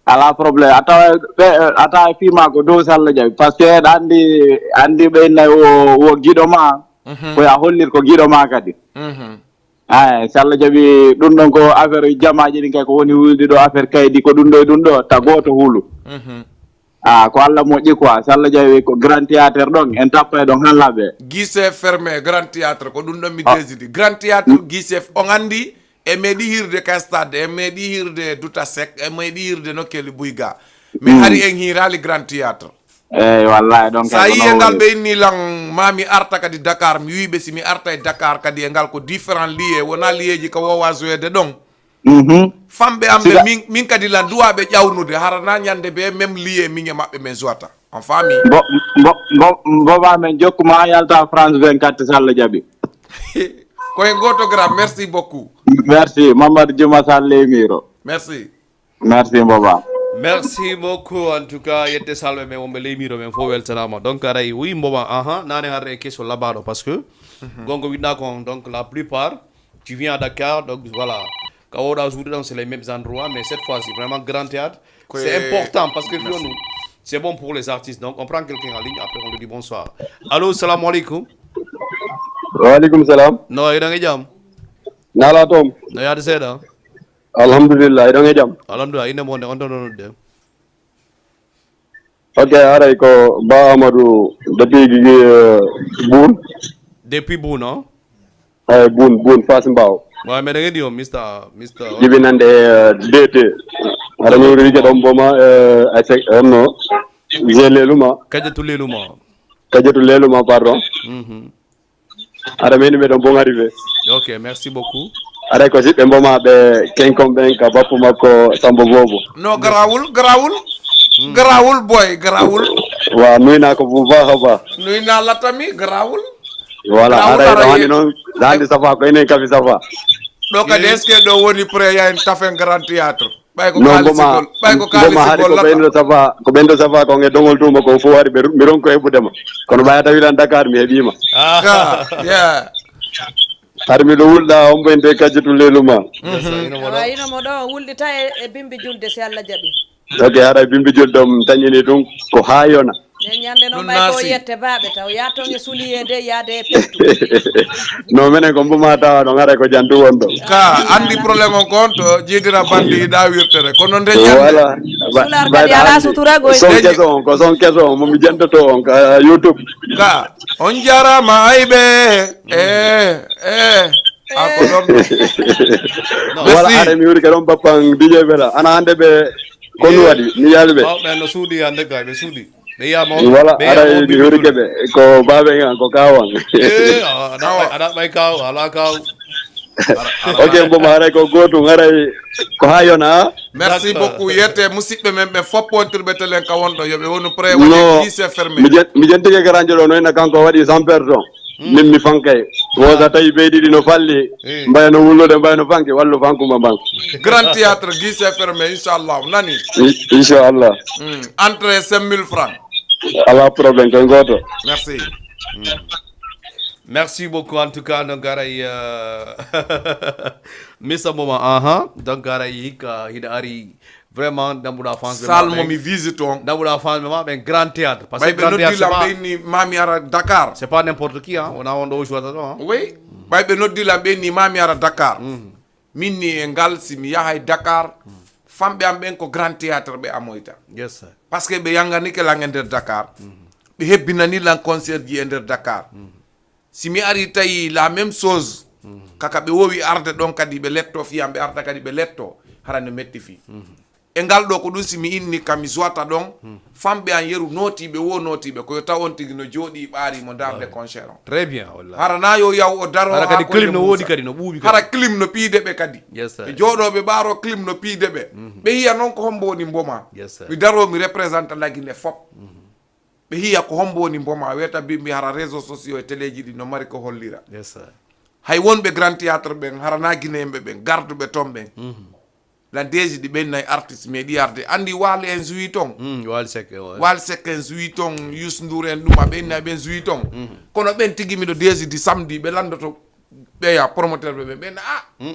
Alaa problème. A tawa ɓe, a tawa e fii maa ko dow si Allah jaɓi. Parce que eɗa anndi, anndi ɓe inna wo, wo giɗo maa. Mhm. Ko yo a hollir ko giɗo maa kadi. Mhm. Ay, si Allah jaɓi ɗum ɗon ko affaire jamaaji ɗin kay ko woni wulde ɗo affaire kaydi ko ɗum ɗo e ɗum ɗo ta gooto hulu. Mhm. Ah, ko Allah moƴƴi quoi. Si Allah jaɓi ko Grand Théâtre ɗon en tappa e ɗon han laɓe. Guichet fermé Grand Théâtre ko ɗum ɗon mi desidi. Grand Théâtre guichet on anndi e meeɗi hirde ka stade, e meeɗi hirde Duta Sec, e meeɗi hirde nokkeli Buyga. Mais hari en hiiraali Grand Théâtre. Eyi, wallahi, ɗon kay. Sa ko yii e ngal ɓe inni lan ma mi arta kadi Dakar, mi wii ɓe si mi arta e Dakar kadi e ngal ko différent lieu, wona lieeji ka wowa jouede ɗon. Mhm. Famɓe am ɓe, min, min kadi lan duwa ɓe ƴawnude, hara na ñande ɓe même lieu min e maɓɓe min jouata. On faami? Mbo, mbo, mbo, mbo ba men jokku ma yalta France vingt-quatre si Allah jaɓi. Ko hen gooto grand, merci beaucoup. Merci, Mamadou Diouma Sall Leymiro. Merci. Merci, Mboma. Merci beaucoup. En tout cas, yette salɓe men wonɓe Leymiro men fof weltanaama. Donc, aray, oui, Mboma, aha, nane harre e keso labaɗo, parce que, gonga winɗa ko, donc, la plupart, tu viens à Dakar, donc, voilà. Ka woɗa jour, donc, c'est les mêmes endroits, mais cette fois-ci, vraiment, Grand Théâtre, c'est important, parce que, merci, nous, c'est bon pour les artistes. Donc, on prend quelqu'un en ligne, après, on lui dit bonsoir. Allô, salam alaikum. Wa alaikum salam. No, iɗon e jam? Nala tom. No yaade seeɗa. Alhamdulillah, iɗon e jam? Alhamdulillah, inde mo nde, on ɗon nodde? Ok, aray ko Ba Amadou depuis Gigi, euh, Boun. Depuis Boun, non? Ay, Boun, Boun, Fass Mbao. Waaw, mais da ngeen di yow, Mister, Mister. Jibinande, euh, D T. Aɗa mi wuri rike ɗon Mboma, euh, ay sek, euh, no. Je leluma. Kajatu leluma. Kajatu leluma, pardon. Mhm. Aɗa meni meɗen bon arrivé. Ok, merci beaucoup. Aɗa ko siɓɓe Mboma ɓe kenkon ɓen ka bappu makko Sambo Bobo. No, garawul, garawul. Hmm. Garawul boy, garawul. Wa, nuyna ko bu baax a baax. Nuyna latami, garawul. Voilà, garawul aɗa, aɗa handi noon, handi safa ko enen kafi safa. Ɗo kadi, est-ce que ɗo woni prêt ya en tafen Grand Théâtre? Ɓay ko, non, kaalisigol, ɓay ko kaalisigol hari ko lata. Ɓeydo safa, ko ɓeydo safa ko e dongol tuma ko fof hari ɓe, mi ronko heɓude ma. Kono ɓay a tawi lan Dakar mi heɓima. Ah. Ka, yeah. Hari miɗo wulɗa on ɓen de kajjatu leluma. Mhm. Awa, ino mo ɗo wulɗita e, e bimbi julde si Allah jaɓi. Ok, haray bimbi julde on tañini ɗum ko haa yona. Nden ñande noon ɓay ko yette baaɓe taw, yaa toon e suliyeede, yaade e pettu. No, menen ko Mboma tawa ɗon, haray ko jantu won ɗon. Ka, anndi problème on ko on to jiidira bandi yiɗa wirtere. Kono nde ñande. Voilà. Ba-, Sular kadi alaa sutura goy. Son keso on, ko son keso on, mo mi jantoto on ka YouTube. Ka, on jarama ayɓe. Eh, eh. A ko ɗon. Voilà, merci. Are mi wuri ka ɗon bappan D J Bella. Ana hande ɓe Ko ɗum waɗi, mi yalɓe. Mawɓe no suuɗi hannde kay, ɓe suuɗi. Ɓe yiya mawɓe, wala ɓe yiya aray mawɓe mi hurike ɓe. Ko baabe ngan, ko kaawan. Eh, a, aɗa ɓay, aɗa ɓay kaaw, ala kaaw. Ara, ara, ok, ara. Bon, haray ko gootum, haray ko haa yona. Merci beaucoup. Yette musidɓe men ɓe fof pontirɓe telen ka wonɗo, yo ɓe wonu prêt waɗi. Non, lycée fermé. Mi jen-, mi jentike garanjo ɗo, no ina kanko waɗi cent personnes. Min mi fankay. Wosa tawi ɓe ɗiɗi no falli. Mbaya no wullude, mbaya no fanki, wallu fanku ma mban. Grand théâtre, guichet fermé, inchallah, nani? Inchallah. Entrée cinq mille francs. Ala problème, koye gooto. Merci. Merci beaucoup en tout cas, donc aray euh, Missa Mboma, aha, donc aray hikka hiɗa ari vraiment dambuɗa France. Salmo mi visite on. Dambuɗa France ma ɓen grand théâtre parce que ɓay ɓe noddi lan ɓe inni mami ara Dakar. C'est pas n'importe qui hein, on a on ɗo jouata ɗo hein. Oui. Ɓay ɓe noddi lan ɓe inni mami ara Dakar. Min ni e ngal si mi yahay Dakar, famɓe am ɓen ko grand théâtre ɓe amoyta. Yes sir. Parce que ɓe yanganike lan e nder Dakar. Ɓe hebbinani lan concert ji e nder Dakar. Si mi ari tawi la même chose, kaka ɓe wowi arde ɗon kadi ɓe letto fiyam ɓe arda kadi ɓe letto, hara no metti fi. E ngal ɗo ko ɗum si mi inni ka mi joata ɗon, famɓe an yeru nootiiɓe wo nootiiɓe ko yo taw on tigi no jooɗi ɓaari mo darde concert on. Très bien wallahi. Hara na yo yaw o daro Hara ha kadi koyɗe clim no mum woodi sa- kadi no ɓuuɓi Hara kadi. Clim no piide ɓe kadi. Yes sir. Ɓe jooɗo ɓe ɓaaro clim no piide ɓe. Ɓe yiya noon ko hombo woni mboma. Yes sir. Mi daro mi représente lagine fop. Ɓe hiya ko hombo woni mboma weta bimbi hara réseau sociaux e téléji ɗi no mari ko hollira. Yes sir. Hay wonɓe grand théâtre ɓen hara na guinéenɓe ɓen garduɓe toon ɓen. Landeeji ɗi ɓen nayi artiste meeɗi arde andi waali en joui toon. Mm, waali sekke o. Waali sekke en joui toon, yus ndour en ɗum a ɓen nayi ɓen joui toon. Kono ɓen tigi miɗo deesidi samedi ɓe landoto ɓeya promoteur ɓe ɓen ɓen a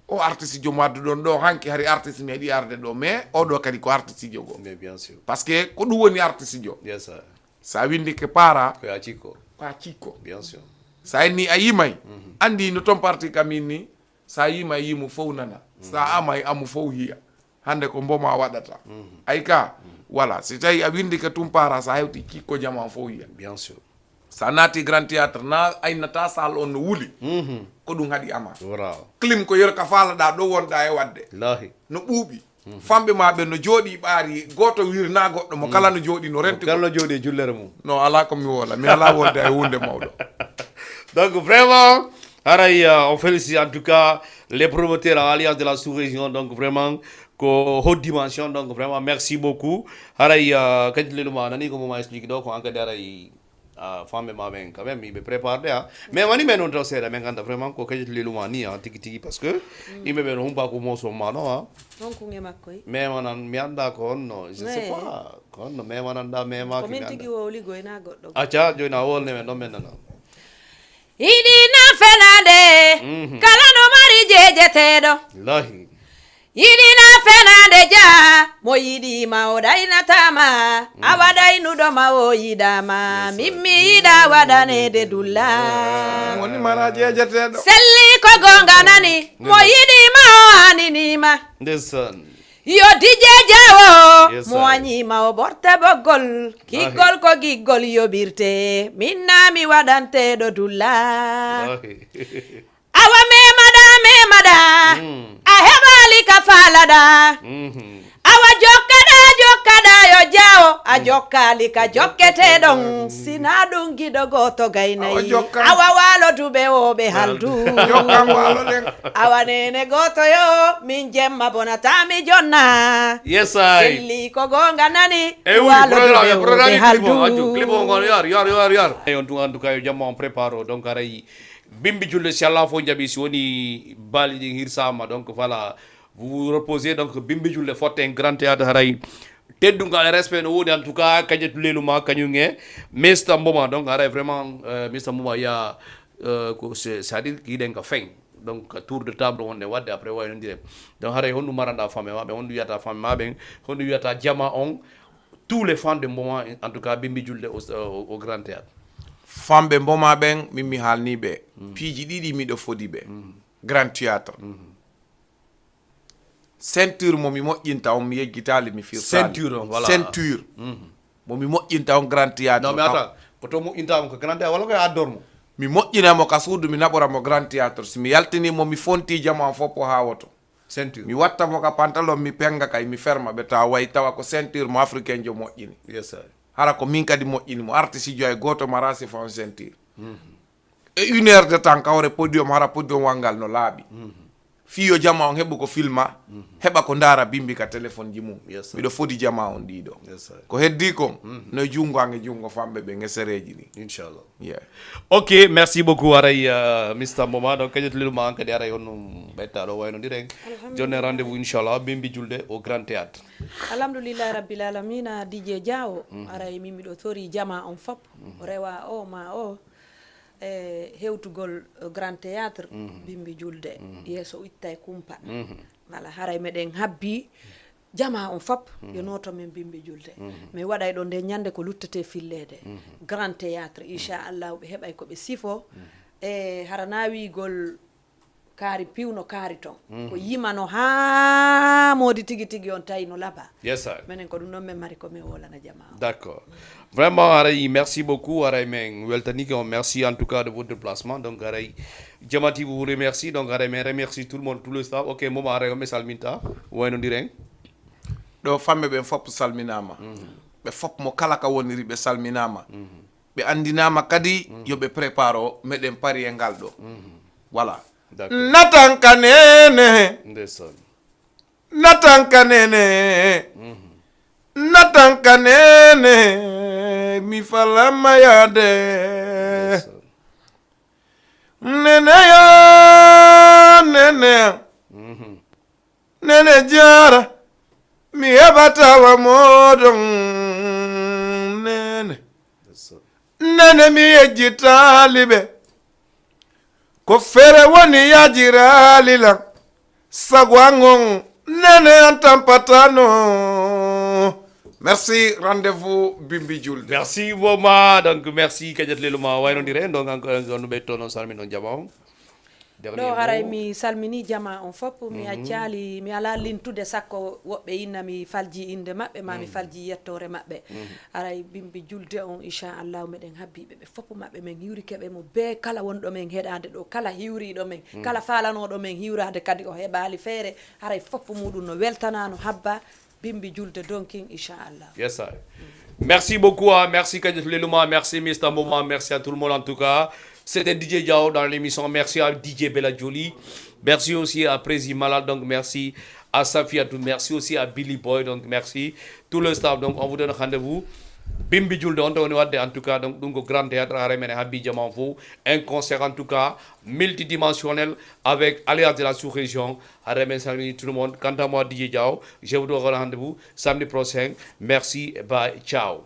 o artiste joom waddu ɗon ɗo hanki hari artiste meeɗi arde ɗo mais oɗo kadi ko artiste jogo. Mais bien sûr. Parce que ko ɗum woni artiste jo. Yes sir. Sa windike para Ko ya cikko. Pa cikko. Bien sûr. Sa inni a yimay andi no toon parti kam inni. Sa yima yimu fow nana. Sa amay amu fow hiya. Hande ko mboma waɗata. Ay ka wala si tawi a windike tum para sa hewti cikko jaman fow hiya. Bien sûr. Sa naati grand théâtre na aynata sal on no wuli. Ko ɗum haɗi ama. Wala. Clim ko yer ka falaɗa ɗo wonɗa e wadde. Lahi. No ɓuuɓi. Famɓe ma ɓe no jooɗi ɓaari goto wirna goɗɗo mo kala no jooɗi no renti. Kala no jooɗi e jullere mum. No ala ko mi wola mi ala wolde e hunde mawɗo. Donc vraiment haray euh, on félicite en tout cas les promoteurs à l'alliance de la sous-région donc vraiment ko haute dimension donc vraiment merci beaucoup. Haray euh, kadi leluma nani ko moma explique ɗo ko an kadi haray euh, famɓe ma ɓen quand même yimɓe préparé ha mais wani men on taw seeɗa min ganda vraiment ko kadi leluma ni ha tigi tigi parce que yimɓe ɓe no humpa ko moso ma ɗo ha. Honkunge makko yi? Mais manan mi anda ko honno je sais Ouais. Pas ko honno mais manan da mais ma Ko ki min mi tigi anda. Wowligo e na goɗɗo. Acca joni a wolne men ɗon men nana. Yiɗi na fenade kala no mari jejeteɗo. Lahi. Yiɗi na fenade ja mo yiɗima o ɗaynatama. A waɗaynuɗo ma o yiɗama min mi yiɗa waɗanede dulla. Woni mara jejeteɗo. Selli ko gonga nani mo yiɗima o haninima. Ndesan. Yo dije jawo Yes, mo sir. Wañima o ɓorta boggol kiggol ko giggol yoɓirte min na mi waɗanteɗo dulla. Lahi. Awa memaɗa memaɗa Mm. A heɓali ka falaɗa. Mhm. Awa jokkaɗa jokkaɗa yo jawo a jokkali ka jokketeɗon sina ɗum giɗo goto gaynayi. Awa walo duɓe o ɓe haldu. Awa nene goto yo min jemma bonata mi jonna. Yes I. Selli ko gonga nani. E wuli Walo programme duɓe e o programme ɓe ni clip on haldu. Accu clip on kon yar yar yar yar. E on tun en tout cas yo jamma on prépare o donc aray bimbi julde si Allah fo jaɓi si woni bali ɗin hirsama donc voilà. Vous vous reposez donc bimbi julde fotte en grand théâtre haray. Teddungal e respect no woni en tout cas kañetu leluma kañum e Mister Mboma donc haray vraiment euh, Mister Mboma ya euh, ko c'est c'est à dire yiɗen ka fin donc tour de table wonde wadde après waynodire donc haray honɗum maranda famille ma ɓen honɗum wiyata famille ma ɓen honɗum wiyata jama on tous les fans de Mboma en tout cas bimbi julde au, au, au grand théâtre. Famɓe Mboma ɓen min mi haalni ɓe piiji ɗiɗi miɗo fodi ɓe. Grand théâtre. Ceinture mo mi moƴƴinta on mi yejjitali mi firtali. Ceinture on, voilà. Ceinture mo mi moƴƴinta on grand théâtre. Non mais attends ko to moƴƴinta on ko grand théâtre wala ko e addor mo? Mi moƴƴina mo ka suudu mi naɓora mo grand théâtre si mi yaltini mo mi fonti jama on fof o hawoto. Ceinture. Mi watta mo ka pantalon mi penga kay mi ferma ɓe tawa way tawa ko ceinture mo africain jo moƴƴini. Yes I. Hara ko min kadi moƴƴini mo artiste jo ay goto mara si fon ceinture. E une heure de temps kawre podium hara podium wanngal no laaɓi. Fii yo jama on heɓu ko filma, heɓa ko ndaara Bimbi ka téléphone ji mum. Yes, sir. Miɗo fodi jama on ɗiɗo. Yes, sir. Ko heddi kon, no e junngo an e junngo famɓe ɓen e sereeji ɗin. Inchallah. Yeah. Ok, merci beaucoup, aray, euh, Mister Moma. Donc, kañum lelu ma an kadi, aray, on ɓetta ɗo wayno ndiren. Jonne rendez-vous, inchallah, Bimbi Julde au Grand Théâtre. Alhamdulillahi rabbil alamina, D J Diawo. Aray, min miɗo tori jama on fop. O rewa o ma o e hewtugol, eh, Grand Théâtre, Bimbi Julde. Yeeso itta e kumpa. Wala haray meɗen habbi jama on fop yo nooto men Bimbi Julde. Mi waɗay ɗo nde ñande ko luttete filleede. Grand Théâtre, inchallahu, ɓe heɓay ko ɓe sifo. E hara na wiigol kaari piwno kaari ton. Ko yimano haa moodi tigi tigi on tawi no laba. Yes, sir. Menen ko ɗum ɗon men mari ko men wolana jama on. D'accord. Vraiment, aray, merci beaucoup. Aray, men weltanike on. Merci en tout cas de votre déplacement. Donc, aray, Jama T V vous remercie. Donc, aray, men remercie tout le monde, tout le staff. Ok, Moma, aray, on ɓe salminta. Wayno ndiren. Ɗo famɓe ɓen fop salminaama. Ɓe fop mo kala ka woniri ɓe salminaama. Ɓe anndinaama kadi yo ɓe prépare o, meɗen pari e ngal ɗo. Voilà. D'accord. Natanka nene, Ndeysaan. natanka nene, natanka nene, mi falama yaade. Ndeysaan. Nene ya, nene ya, nene jaara, mi heɓatawa moɗon, nene. Ndeysaan. Nene mi yejjitaali ɓe. Ko fere woni yajiraali lan. Sago an on nene an tampatano. Merci, rendez-vous Bimbi Julde. Merci, Moma. Donc, merci, kañum lelu ma wayno ndiren. Donc, encore une fois, no ɓetto noon salmin ɗon jama on. Dernier Ɗo haray mot. Mi salmini jama on fop, mi accali, mi ala lintude sakko woɓɓe inna mi falji inde maɓɓe, ma mi falji yettoore maɓɓe. Haray Bimbi Julde on, inchallahu, meɗen habbiɓe ɓe fop maɓɓe, men hiwrike ɓe mo be kala wonɗo men heɗade ɗo, kala hiwriɗo men, kala falanoɗo men hiwrade kadi o heɓali feere, haray fop muɗum no weltana, no habba. Bimbi Julde Donkin, inchallah. Yes, sir. Merci beaucoup, hein. Merci Kadiatou Leluma, merci Mister Moma, merci à tout le monde en tout cas. C'était D J Diao dans l'émission. Merci à D J Bella Jolie. Merci aussi à Prési Malal, donc merci à Safiatou, merci aussi à Billy Boy, donc merci tout le staff. Donc on vous donne rendez-vous. Bimbi Julde, on donne en tout cas, donc, donc au Grand Théâtre, à Remene Habi Diamanfo, un concert en tout cas multidimensionnel avec Alliance de la Sous-Région, à Remene Saint-Louis, tout le monde. Quant à moi, D J Diao, je vous donne rendez-vous samedi prochain. Merci, bye, ciao.